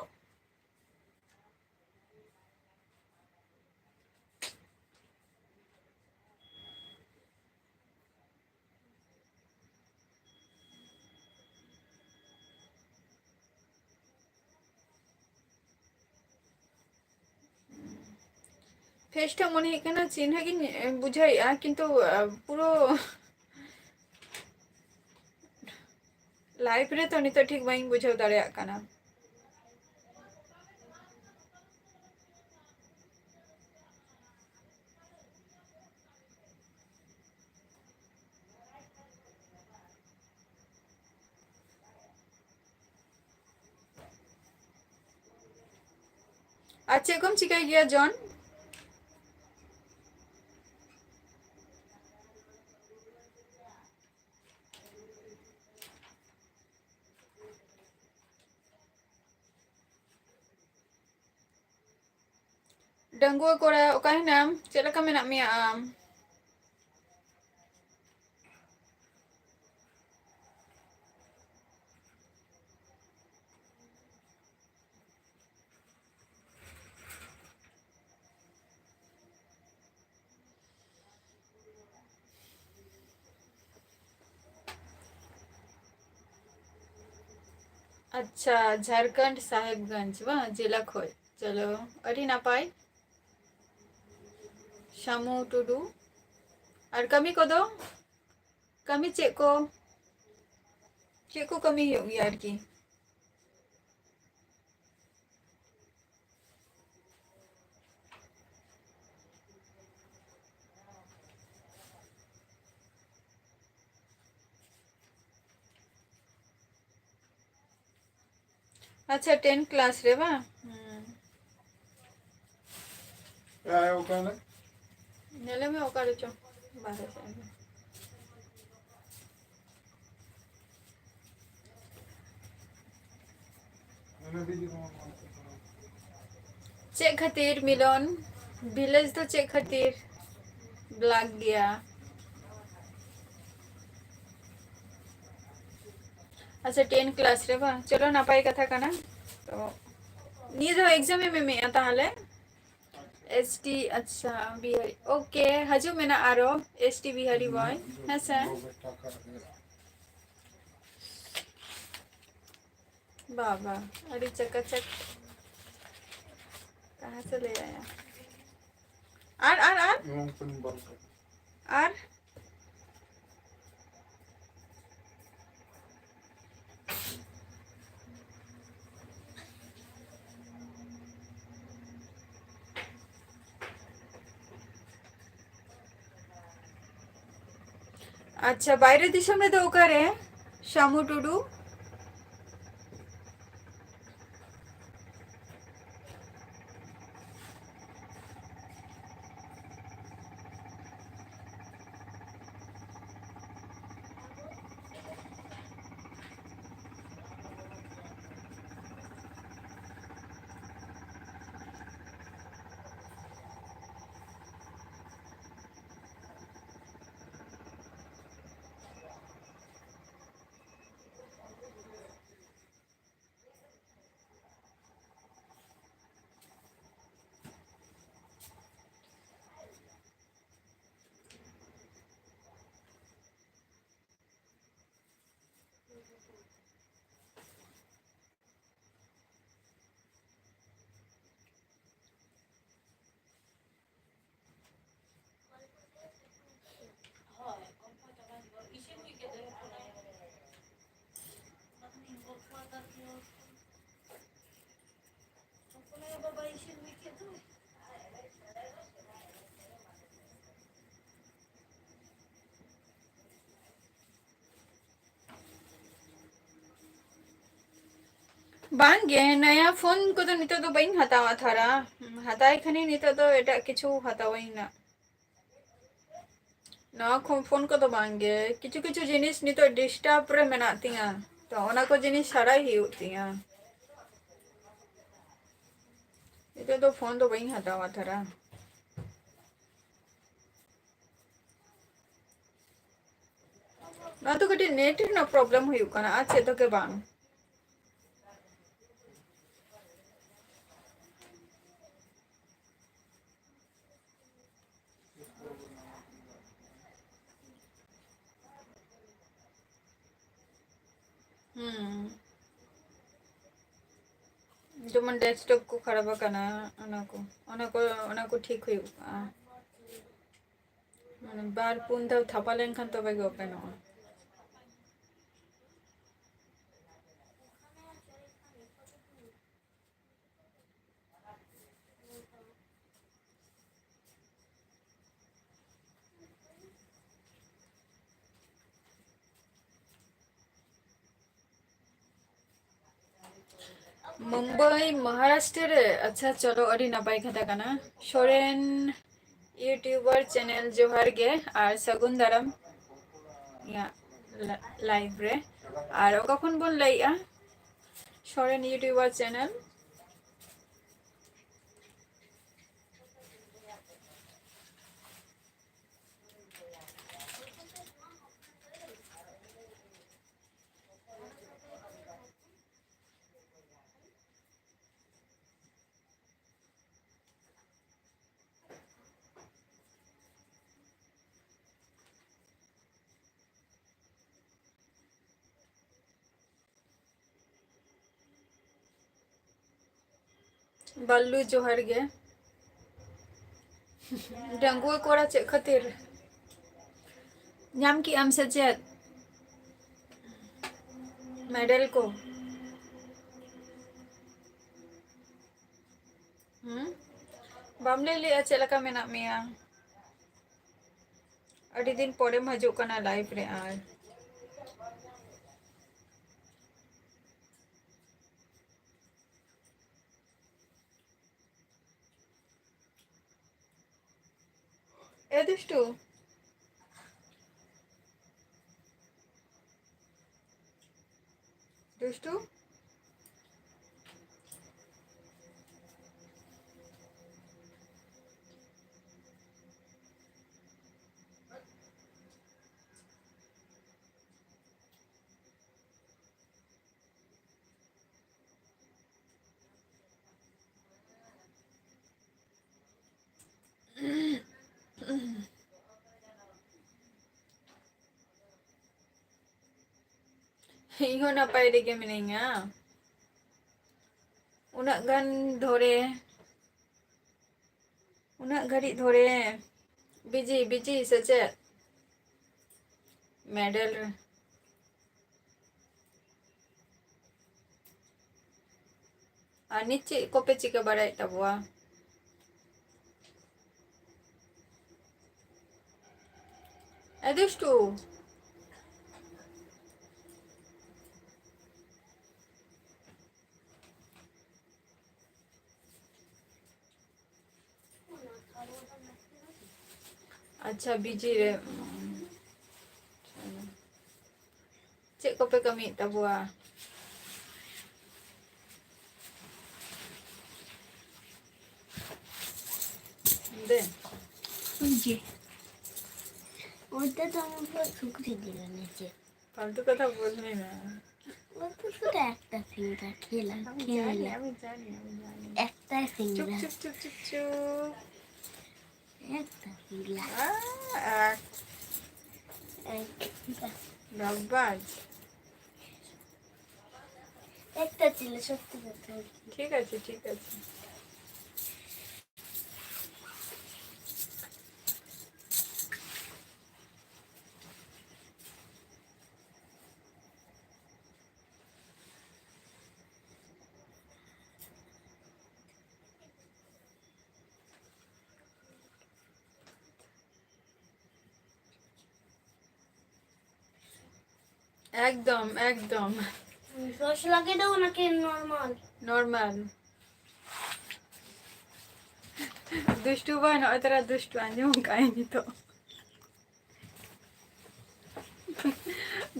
ᱯᱷᱮᱥ ᱴᱟᱜ ᱢᱚᱱᱮ ᱦᱩᱭᱩᱜ ᱠᱟᱱᱟ ᱪᱤᱱᱦᱟᱹ ᱜᱤᱧ, ᱮ, ᱵᱩᱡᱷᱟᱹᱣᱮᱫᱼᱟ, ᱠᱤᱱᱛᱩ, ᱮ, ᱯᱩᱨᱟᱹ ᱞᱟᱭᱤᱵᱷ ᱨᱮ ᱛᱚ ᱱᱤᱛᱚᱜ ᱴᱷᱤᱠ ᱵᱟᱹᱧ ᱵᱩᱡᱷᱟᱹᱣ ᱫᱟᱲᱮᱭᱟᱜ ᱠᱟᱱᱟ᱾ ᱟᱨ ᱪᱮᱫ ᱠᱚᱢ ᱪᱤᱠᱟᱹᱭ ᱜᱮᱭᱟ, ᱡᱚᱱ? ᱰᱟᱺᱜᱩᱣᱟᱹ ᱠᱚᱲᱟ, ᱚᱠᱟ ᱦᱮᱱᱟᱢ? ᱪᱮᱫ ᱞᱮᱠᱟ ᱢᱮᱱᱟᱜ ᱢᱮᱭᱟ ᱟᱢ? ᱟᱪᱪᱷᱟ, ᱡᱷᱟᱲᱠᱷᱚᱸᱰ ᱥᱟᱦᱮᱵᱽᱜᱚᱸᱡᱽ ᱵᱟᱝ, ᱡᱮᱞᱟ ᱠᱷᱚᱡ᱾ ᱪᱚᱞᱚ, ᱟᱹᱰᱤ ᱱᱟᱯᱟᱭ᱾ ᱥᱟᱢᱩ ᱴᱩᱰᱩ᱾ ᱟᱨ ᱠᱟᱹᱢᱤ ᱠᱚᱫᱚ? ᱠᱟᱹᱢᱤ ᱪᱮᱫ ᱠᱚ? ᱪᱮᱫ ᱠᱚ ᱠᱟᱹᱢᱤ ᱦᱩᱭᱩᱜ ᱜᱮᱭᱟ ᱟᱨᱠᱤ? ᱟᱪᱪᱷᱟ, ten class ᱨᱮ ᱵᱟᱝ? ᱦᱩᱸ᱾ ᱮᱭ, ᱚᱠᱟᱭᱮᱱᱟ? ᱧᱮᱞᱮ ᱢᱮ ᱚᱠᱟ ᱨᱮᱪᱚ᱾ ᱵᱟᱨᱦᱮ ᱥᱮᱫ ᱨᱮ᱾ ᱪᱮᱫ ᱠᱷᱟᱹᱛᱤᱨ ᱢᱤᱞᱚᱱ village ᱫᱚ ᱪᱮᱫ ᱠᱷᱟᱹᱛᱤᱨ black ᱜᱮᱭᱟ? ᱟᱪᱪᱷᱟ, ten class ᱨᱮ ᱵᱟᱝ? ᱪᱚᱞᱚ, ᱱᱟᱯᱟᱭ ᱠᱟᱛᱷᱟ ᱠᱟᱱᱟ᱾ ᱛᱚ, ᱱᱤᱭᱟᱹ ᱫᱷᱟᱣ exam ᱮᱢ ᱮᱢᱮᱜᱼᱟ ᱛᱟᱦᱚᱞᱮ? S T, ᱟᱪᱪᱷᱟ, ᱵᱤᱦᱟᱨᱤ᱾ OK, ᱦᱤᱡᱩᱜ ᱢᱮ ᱱᱟ ᱟᱨᱚ, S T ᱵᱤᱦᱟᱨᱤ boy, ᱦᱮᱸ ᱥᱮ? ᱵᱟᱵᱟ, ᱟᱹᱰᱤ ᱪᱟᱠᱟᱪᱟᱠ᱾ ᱠᱟᱦᱟᱸ ᱥᱮ ᱞᱮ ᱟᱭᱟ? ᱟᱨ, ᱟᱨ, ᱟᱨ? ᱟᱨ? ᱟᱪᱪᱷᱟ, ᱵᱟᱭᱨᱮ ᱫᱤᱥᱚᱢ ᱨᱮᱫᱚ ᱚᱠᱟᱨᱮ, ᱥᱟᱢᱩ ᱴᱩᱰᱩ? ᱵᱟᱝᱜᱮ, ᱱᱟᱭᱟ ᱯᱷᱳᱱ ᱠᱚᱫᱚ ᱱᱤᱛᱚᱜ ᱫᱚ ᱵᱟᱹᱧ ᱦᱟᱛᱟᱣᱟ ᱛᱷᱟᱨᱟ᱾ ᱦᱟᱛᱟᱣ ᱠᱷᱟᱱᱤᱧ ᱱᱤᱛᱚᱜ ᱫᱚ ᱮᱴᱟᱜ ᱠᱤᱪᱷᱩ ᱦᱟᱛᱟᱣᱟᱹᱧ ᱱᱟᱜ᱾ ᱱᱚᱣᱟ ᱠᱷᱚᱱ ᱯᱷᱳᱱ ᱠᱚᱫᱚ ᱵᱟᱝᱜᱮ, ᱠᱤᱪᱷᱩ ᱠᱤᱪᱷᱩ ᱡᱤᱱᱤᱥ ᱱᱤᱛᱚᱜ ᱰᱤᱥᱴᱟᱨᱵ ᱨᱮ ᱢᱮᱱᱟᱜ ᱛᱤᱧᱟᱹ, ᱛᱚ ᱚᱱᱟ ᱠᱚ ᱡᱤᱱᱤᱥ ᱥᱟᱨᱟᱭ ᱦᱩᱭᱩᱜ ᱛᱤᱧᱟᱹ᱾ ᱱᱤᱛᱚᱜ ᱫᱚ ᱯᱷᱳᱱ ᱫᱚ ᱵᱟᱹᱧ ᱦᱟᱛᱟᱣᱟ ᱛᱷᱟᱨᱟ᱾ ᱱᱚᱣᱟ ᱫᱚ ᱠᱟᱹᱴᱤᱡ ᱱᱮᱴ ᱨᱮᱱᱟᱜ ᱯᱨᱚᱵᱞᱮᱢ ᱦᱩᱭᱩᱜ ᱠᱟᱱᱟ, ᱟᱨ ᱪᱮᱫ ᱫᱚ ᱜᱮ ᱵᱟᱝ᱾ ᱦᱩᱸ᱾ ᱡᱮᱢᱚᱱ ᱰᱮᱥᱠᱴᱚᱯ ᱠᱚ ᱠᱷᱟᱨᱟᱯ ᱟᱠᱟᱱᱟ, ᱚᱱᱟ ᱠᱚ, ᱚᱱᱟ ᱠᱚ, ᱚᱱᱟ ᱠᱚ ᱴᱷᱤᱠ ᱦᱩᱭᱩᱜᱼᱟ᱾ ᱢᱟᱱᱮ ᱵᱟᱨ ᱯᱩᱱ ᱫᱷᱟᱣ ᱛᱷᱟᱯᱟ ᱞᱮᱱᱠᱷᱟᱱ ᱛᱚᱵᱮ ᱜᱮ ᱳᱯᱮᱱᱚᱜᱼᱟ᱾ ᱢᱩᱢᱵᱟᱭ, ᱢᱚᱦᱟᱨᱟᱥᱴᱨᱚ ᱨᱮ? ᱟᱪᱪᱷᱟ, ᱪᱚᱞᱚ, ᱟᱹᱰᱤ ᱱᱟᱯᱟᱭ ᱠᱟᱛᱷᱟ ᱠᱟᱱᱟ᱾ ᱥᱚᱨᱮᱱ ᱤᱭᱩᱴᱤᱭᱩᱵᱟᱨ ᱪᱮᱱᱮᱞ, ᱡᱚᱦᱟᱨ ᱜᱮ ᱟᱨ ᱥᱟᱹᱜᱩᱱ ᱫᱟᱨᱟᱢ ᱤᱧᱟᱹᱜ ᱞᱟ-, ᱞᱟᱭᱤᱵᱷ ᱨᱮ᱾ ᱟᱨ ᱚᱠᱟ ᱠᱷᱚᱱ ᱵᱚᱱ ᱞᱟᱹᱭᱮᱜᱼᱟ? Soren YouTuber channel. ᱵᱟᱞᱞᱩ, ᱡᱚᱦᱟᱨ ᱜᱮ᱾ ᱰᱟᱺᱜᱩᱣᱟᱹ ᱠᱚᱲᱟ ᱪᱮᱫ ᱠᱷᱟᱹᱛᱤᱨ? ᱧᱟᱢ ᱠᱮᱜ ᱟᱢ ᱥᱮ ᱪᱮᱫ ᱢᱮᱰᱮᱞ ᱠᱚ? ᱦᱩᱸ? ᱵᱟᱢ ᱞᱟᱹᱭ ᱞᱮᱜᱼᱟ ᱪᱮᱫ ᱞᱮᱠᱟ ᱢᱮᱱᱟᱜ ᱢᱮᱭᱟ? ᱟᱹᱰᱤ ᱫᱤᱱ ᱯᱚᱨᱮᱢ ᱦᱤᱡᱩᱜ ᱠᱟᱱᱟ ᱞᱟᱭᱤᱵᱷ ᱨᱮ᱾ ᱟᱨ এ দুষ্টু, দুষ্টু। ᱤᱧ ᱦᱚᱸ ᱱᱟᱯᱟᱭ ᱨᱮᱜᱮ ᱢᱤᱱᱟᱹᱧᱟ᱾ ᱩᱱᱟᱹᱜ ᱜᱟᱱ ᱫᱷᱚᱨᱮ, ᱩᱱᱟᱹᱜ ᱜᱷᱟᱹᱲᱤᱡ ᱫᱷᱚᱨᱮ ᱵᱤᱡᱤ, ᱵᱤᱡᱤ ᱥᱮ ᱪᱮᱫ? ᱢᱮᱰᱮᱞ ᱨᱮ᱾ ᱟᱨ ᱱᱤᱛ ᱪᱮᱫ ᱠᱚᱯᱮ ᱪᱤᱠᱟᱹ ᱵᱟᱲᱟᱭᱮᱫ ᱛᱟᱵᱚᱣᱟ? ᱮ ᱫᱩᱥᱴᱩ᱾ ᱟᱪᱪᱷᱟ, ᱵᱤᱡᱤ ᱨᱮ᱾ ᱪᱮᱫ ᱠᱚᱯᱮ ᱠᱟᱹᱢᱤᱭᱮᱫ ᱛᱟᱵᱚᱣᱟ? ᱫᱮ᱾ ᱚᱱᱛᱮ ᱫᱚ ᱟᱢ ᱫᱚ ᱥᱩᱠᱨᱤ ᱡᱤᱞ ᱮᱱᱮᱡ ᱪᱮᱫ? ফালতু কথা বলবি না। ও তো শুধু একটা ফিঙ্গার খেলা, আমি জানি, খেলা। আমি জানি, আমি জানি। একটাই চুপ, ফিঙ্গার। চুপ, চুপ, চুপ, চুপ। একটা ফিঙ্গার। আহ, এক। একটা। রকবাজ। একটা ছিল, সত্যি কথা বলছি। ঠিক আছে, ঠিক আছে। একদম, একদম। দশ লাগে দাও নাকি নরমাল? নরমাল। ᱫᱩᱥᱴᱩ ᱵᱚᱭ, ᱱᱚᱜᱼᱚᱭ ᱛᱚᱨᱟ ᱫᱩᱥᱴᱩ ᱟᱸᱡᱚᱢ ᱠᱟᱜᱼᱟᱭ ᱱᱤᱛᱚᱜ᱾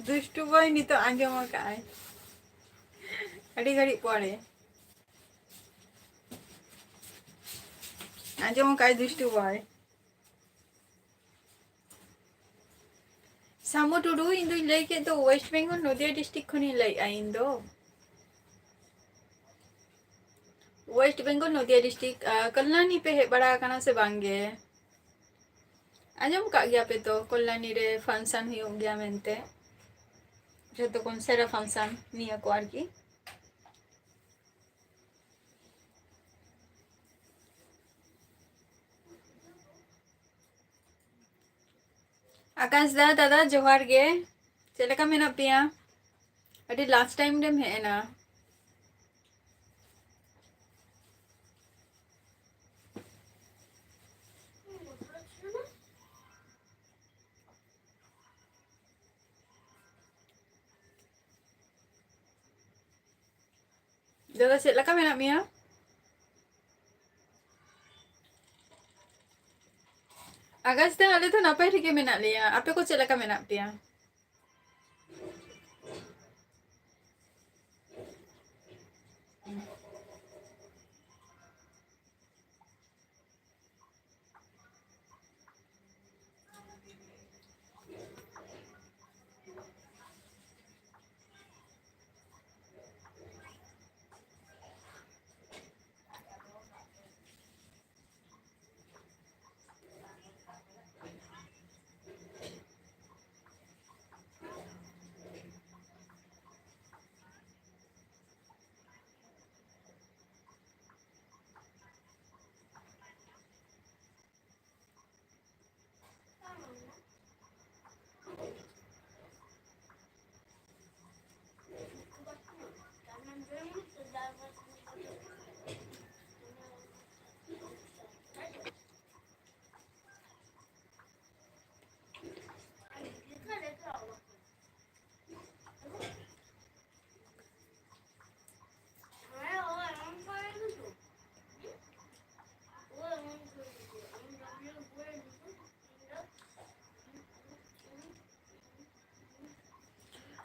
ᱫᱩᱥᱴᱩ ᱵᱚᱭ ᱱᱤᱛᱚᱜ ᱟᱸᱡᱚᱢ ᱠᱟᱜᱼᱟᱭ᱾ ᱟᱹᱰᱤ ᱜᱷᱟᱹᱲᱤᱡ ᱯᱚᱨᱮ ᱟᱸᱡᱚᱢ ᱠᱟᱜᱼᱟᱭ ᱫᱩᱥᱴᱩ ᱵᱚᱭ᱾ ᱥᱟᱢᱩ ᱴᱩᱰᱩ, ᱤᱧ ᱫᱩᱧ ᱞᱟᱹᱭ ᱠᱮᱫ ᱫᱚ, West Bengal, ᱱᱚᱫᱤᱭᱟ district ᱠᱷᱚᱱᱤᱧ ᱞᱟᱹᱭᱮᱫᱼᱟ ᱤᱧ ᱫᱚ᱾ West Bengal, ᱱᱚᱫᱤᱭᱟ district᱾ ᱟᱨ, ᱠᱚᱞᱞᱟᱱᱤ ᱯᱮ ᱦᱮᱡ ᱵᱟᱲᱟ ᱟᱠᱟᱱᱟ ᱥᱮ ᱵᱟᱝ ᱜᱮ? ᱟᱸᱡᱚᱢ ᱠᱟᱜ ᱜᱮᱭᱟ ᱯᱮ ᱛᱚ, ᱠᱚᱞᱞᱟᱱᱤ ᱨᱮ function ᱦᱩᱭᱩᱜ ᱜᱮᱭᱟ ᱢᱮᱱᱛᱮ, ᱡᱷᱚᱛᱚ ᱠᱷᱚᱱ ᱥᱮᱨᱟ function ᱱᱤᱭᱟᱹ ᱠᱚ ᱟᱨᱠᱤ᱾ ᱟᱠᱟᱥ ᱫᱟ, ᱫᱟᱫᱟ, ᱡᱚᱦᱟᱨ ᱜᱮ᱾ ᱪᱮᱫ ᱞᱮᱠᱟ ᱢᱮᱱᱟᱜ ᱯᱮᱭᱟ? ᱟᱹᱰᱤ last time ᱨᱮᱢ ᱦᱮᱡ ᱮᱱᱟ᱾ ᱫᱟᱫᱟ, ᱪᱮᱫ ᱞᱮᱠᱟ ᱢᱮᱱᱟᱜ ᱢᱮᱭᱟ? ᱟᱠᱟᱥ ᱫᱟ, ᱟᱞᱮ ᱫᱚ ᱱᱟᱯᱟᱭ ᱨᱮᱜᱮ ᱢᱮᱱᱟᱜ ᱞᱮᱭᱟ᱾ ᱟᱯᱮ ᱠᱚ ᱪᱮᱫ ᱞᱮᱠᱟ ᱢᱮᱱᱟᱜ ᱯᱮᱭᱟ?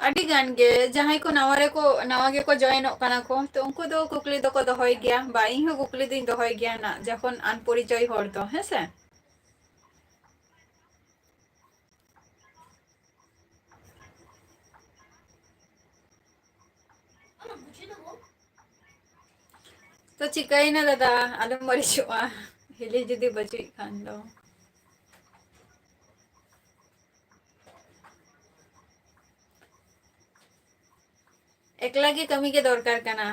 ᱟᱹᱰᱤ ᱜᱟᱱ ᱜᱮ ᱡᱟᱦᱟᱸᱭ ᱠᱚ ᱱᱟᱣᱟ ᱨᱮᱠᱚ, ᱱᱟᱣᱟ ᱜᱮᱠᱚ ᱡᱚᱭᱮᱱᱚᱜ ᱠᱟᱱᱟ ᱠᱚ, ᱛᱚ ᱩᱱᱠᱩ ᱫᱚ ᱠᱩᱠᱞᱤ ᱫᱚᱠᱚ ᱫᱚᱦᱚᱭ ᱜᱮᱭᱟ, ᱵᱟ ᱤᱧ ᱦᱚᱸ ᱠᱩᱠᱞᱤ ᱫᱚᱧ ᱫᱚᱦᱚᱭ ᱜᱮᱭᱟ ᱱᱟᱜ, ᱡᱚᱠᱷᱚᱱ ᱟᱱᱯᱚᱨᱤᱪᱚᱭ ᱦᱚᱲ ᱫᱚ, ᱦᱮᱸ ᱥᱮ? ᱛᱚ ᱪᱤᱠᱟᱹᱭᱮᱱᱟ ᱫᱟᱫᱟ, ᱟᱞᱚᱢ ᱟᱹᱲᱤᱥᱚᱜᱼᱟ, ᱦᱤᱞᱤ ᱡᱩᱫᱤ ᱵᱟᱹᱪᱩᱜ ᱠᱷᱟᱱ ᱫᱚ᱾ ᱮᱠᱞᱟ ᱜᱮ ᱠᱟᱹᱢᱤ ᱜᱮ ᱫᱚᱨᱠᱟᱨ ᱠᱟᱱᱟ,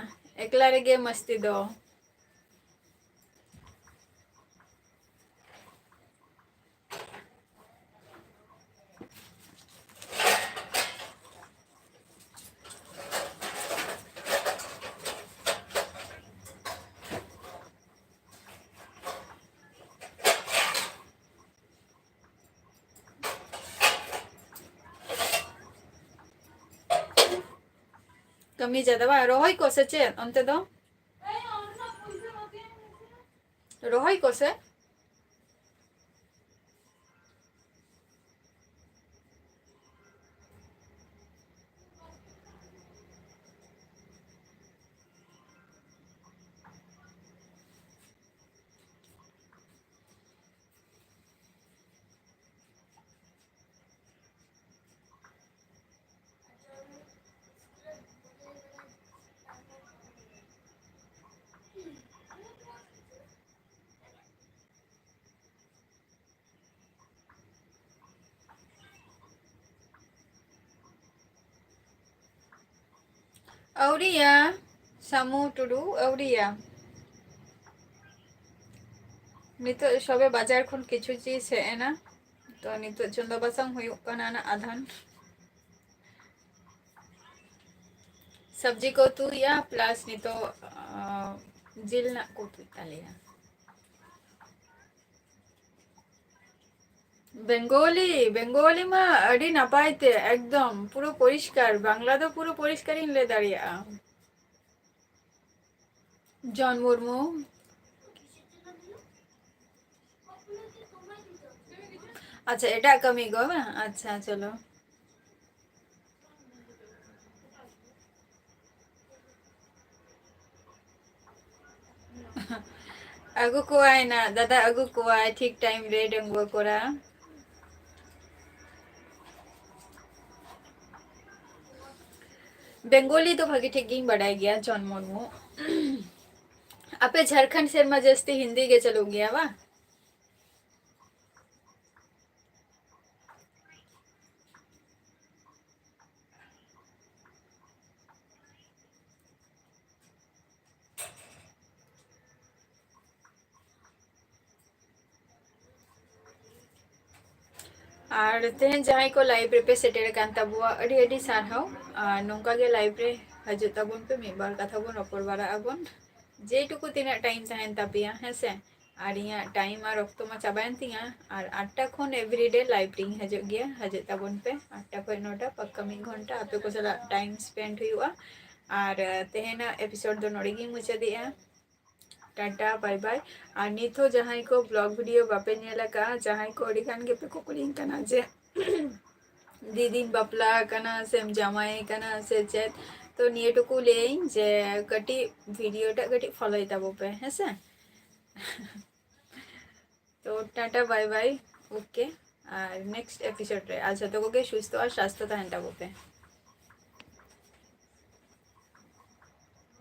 ᱮᱠᱞᱟ ᱨᱮᱜᱮ ᱢᱟᱥᱛᱤ ᱫᱚ᱾ ᱠᱟᱹᱢᱤ ᱡᱟᱫᱟ ᱵᱟᱝ? ᱨᱚᱦᱚᱭ ᱠᱚ ᱥᱮ ᱪᱮᱫ ᱚᱱᱛᱮ ᱫᱚ? ᱨᱚᱦᱚᱭ ᱠᱚ ᱥᱮ? ᱟᱹᱣᱨᱤᱭᱟ, ᱥᱟᱢᱩ ᱴᱩᱰᱩ, ᱟᱹᱣᱨᱤᱭᱟ᱾ ᱱᱤᱛᱚᱜ ᱥᱚᱵᱮ ᱵᱟᱡᱟᱨ ᱠᱷᱚᱱ ᱠᱤᱪᱷᱩ ᱪᱤᱡᱽ ᱦᱮᱡ ᱮᱱᱟ, ᱛᱚ ᱱᱤᱛᱚᱜ ᱪᱚᱸᱫᱟ ᱵᱟᱥᱟᱝ ᱦᱩᱭᱩᱜ ᱠᱟᱱᱟ ᱱᱟ ᱟᱫᱷᱟᱱ᱾ ᱥᱚᱵᱽᱡᱤ ᱠᱚ ᱩᱛᱩᱭᱮᱜᱼᱟ, plus ᱱᱤᱛᱚᱜ, ᱟᱸ, ᱡᱤᱞ ᱱᱟᱜ ᱠᱚ ᱩᱛᱩᱭ ᱛᱟᱞᱮᱭᱟ᱾ ᱵᱮᱝᱜᱚᱞᱤ, ᱵᱮᱝᱜᱚᱞᱤ ᱢᱟ ᱟᱹᱰᱤ ᱱᱟᱯᱟᱭ ᱛᱮ, ᱮᱠᱫᱚᱢ ᱯᱩᱨᱟᱹ ᱯᱚᱨᱤᱥᱠᱟᱨ, ᱵᱟᱝᱞᱟ ᱫᱚ ᱯᱩᱨᱟᱹ ᱯᱚᱨᱤᱥᱠᱟᱨᱤᱧ ᱞᱟᱹᱭ ᱫᱟᱲᱮᱭᱟᱜᱼᱟ᱾ ᱡᱚᱱ ᱢᱩᱨᱢᱩ᱾ ᱟᱪᱪᱷᱟ, ᱮᱴᱟᱜ ᱠᱟᱹᱢᱤ ᱠᱚ ᱵᱟᱝ? ᱟᱪᱪᱷᱟ, ᱪᱚᱞᱚ᱾ ᱟᱹᱜᱩ ᱠᱚᱣᱟᱭ ᱱᱟ ᱫᱟᱫᱟ, ᱟᱹᱜᱩ ᱠᱚᱣᱟᱭ ᱴᱷᱤᱠ time ᱨᱮ ᱰᱟᱺᱜᱩᱣᱟᱹ ᱠᱚᱲᱟ᱾ ᱵᱮᱝᱜᱚᱞᱤ ᱫᱚ ᱵᱷᱟᱜᱮ ᱴᱷᱤᱠ ᱜᱤᱧ ᱵᱟᱰᱟᱭ ᱜᱮᱭᱟ, ᱡᱚᱱ ᱢᱩᱨᱢᱩ᱾ ᱟᱯᱮ ᱡᱷᱟᱲᱠᱷᱚᱸᱰ ᱥᱮᱫ ᱢᱟ ᱡᱟᱹᱥᱛᱤ ᱦᱤᱱᱫᱤ ᱜᱮ ᱪᱟᱹᱞᱩᱜ ᱜᱮᱭᱟ ᱵᱟᱝ? ᱟᱨ ᱛᱮᱦᱮᱧ ᱡᱟᱦᱟᱸᱭ ᱠᱚ live ᱨᱮᱯᱮ ᱥᱮᱴᱮᱨ ᱟᱠᱟᱱ ᱛᱟᱵᱚᱣᱟ, ᱟᱹᱰᱤ ᱟᱹᱰᱤ ᱥᱟᱨᱦᱟᱣ᱾ ᱟᱨ ᱱᱚᱝᱠᱟ ᱜᱮ live ᱨᱮ ᱦᱤᱡᱩᱜ ᱛᱟᱵᱚᱱ ᱯᱮ, ᱢᱤᱫ ᱵᱟᱨ ᱠᱟᱛᱷᱟ ᱵᱚᱱ ᱨᱚᱯᱚᱲ ᱵᱟᱲᱟᱜ ᱟᱵᱚᱱ, ᱡᱮᱴᱩᱠᱩ ᱛᱤᱱᱟᱹᱜ time ᱛᱟᱦᱮᱱ ᱛᱟᱯᱮᱭᱟ, ᱦᱮᱸ ᱥᱮ᱾ ᱟᱨ ᱤᱧᱟᱹᱜ time ᱟᱨ ᱚᱠᱛᱚ ᱢᱟ ᱪᱟᱵᱟᱭᱮᱱ ᱛᱤᱧᱟ, ᱟᱨ ᱟᱴᱴᱟ ᱠᱷᱚᱱ everyday live ᱨᱤᱧ ᱦᱤᱡᱩᱜ ᱜᱮᱭᱟ, ᱦᱤᱡᱩᱜ ᱛᱟᱵᱚᱱ ᱯᱮ ᱟᱴᱴᱟ ᱠᱷᱚᱱ ᱱᱚᱴᱟ, ᱯᱟᱠᱠᱟ ᱢᱤᱫ ᱜᱷᱚᱱᱴᱟ ᱟᱯᱮ ᱠᱚ ᱥᱟᱞᱟᱜ time spend ᱦᱩᱭᱩᱜᱼᱟ᱾ ᱟᱨ ᱛᱮᱦᱮᱧᱟᱜ episode ᱫᱚ ᱱᱚᱰᱮ ᱜᱤᱧ ᱢᱩᱪᱟᱹᱫᱮᱜᱼᱟ᱾ Tata, bye bye᱾ ᱟᱨ ᱱᱤᱛ ᱦᱚᱸ ᱡᱟᱦᱟᱸᱭ ᱠᱚ vlog video ᱵᱟᱯᱮ ᱧᱮᱞ ᱟᱠᱟᱫᱼᱟ, ᱡᱟᱦᱟᱸᱭ ᱠᱚ ᱟᱹᱰᱤ ᱜᱟᱱ ᱜᱮᱯᱮ ᱠᱩᱠᱞᱤᱧ ᱠᱟᱱᱟ ᱡᱮ ᱫᱤᱫᱤᱢ ᱵᱟᱯᱞᱟ ᱟᱠᱟᱱᱟ ᱥᱮᱢ ᱡᱟᱶᱟᱭ ᱟᱠᱟᱱᱟ ᱥᱮ ᱪᱮᱫ, ᱛᱚ ᱱᱤᱭᱟᱹ ᱴᱩᱠᱩ ᱞᱟᱹᱭᱟᱹᱧ ᱡᱮ ᱠᱟᱹᱴᱤᱡ video ᱴᱟᱜ ᱠᱟᱹᱴᱤᱡ follow ᱭ ᱛᱟᱵᱚ ᱯᱮ, ᱦᱮᱸ ᱥᱮ? ᱛᱚ ᱴᱟᱴᱟ, bye bye, okay, ᱟᱨ next episode ᱨᱮ᱾ ᱟᱨ ᱡᱷᱚᱛᱚ ᱠᱚᱜᱮ ᱥᱩᱥᱛᱷᱚ ᱟᱨ ᱥᱟᱥᱛᱷᱚ ᱛᱟᱦᱮᱱ ᱛᱟᱵᱚ ᱯᱮ᱾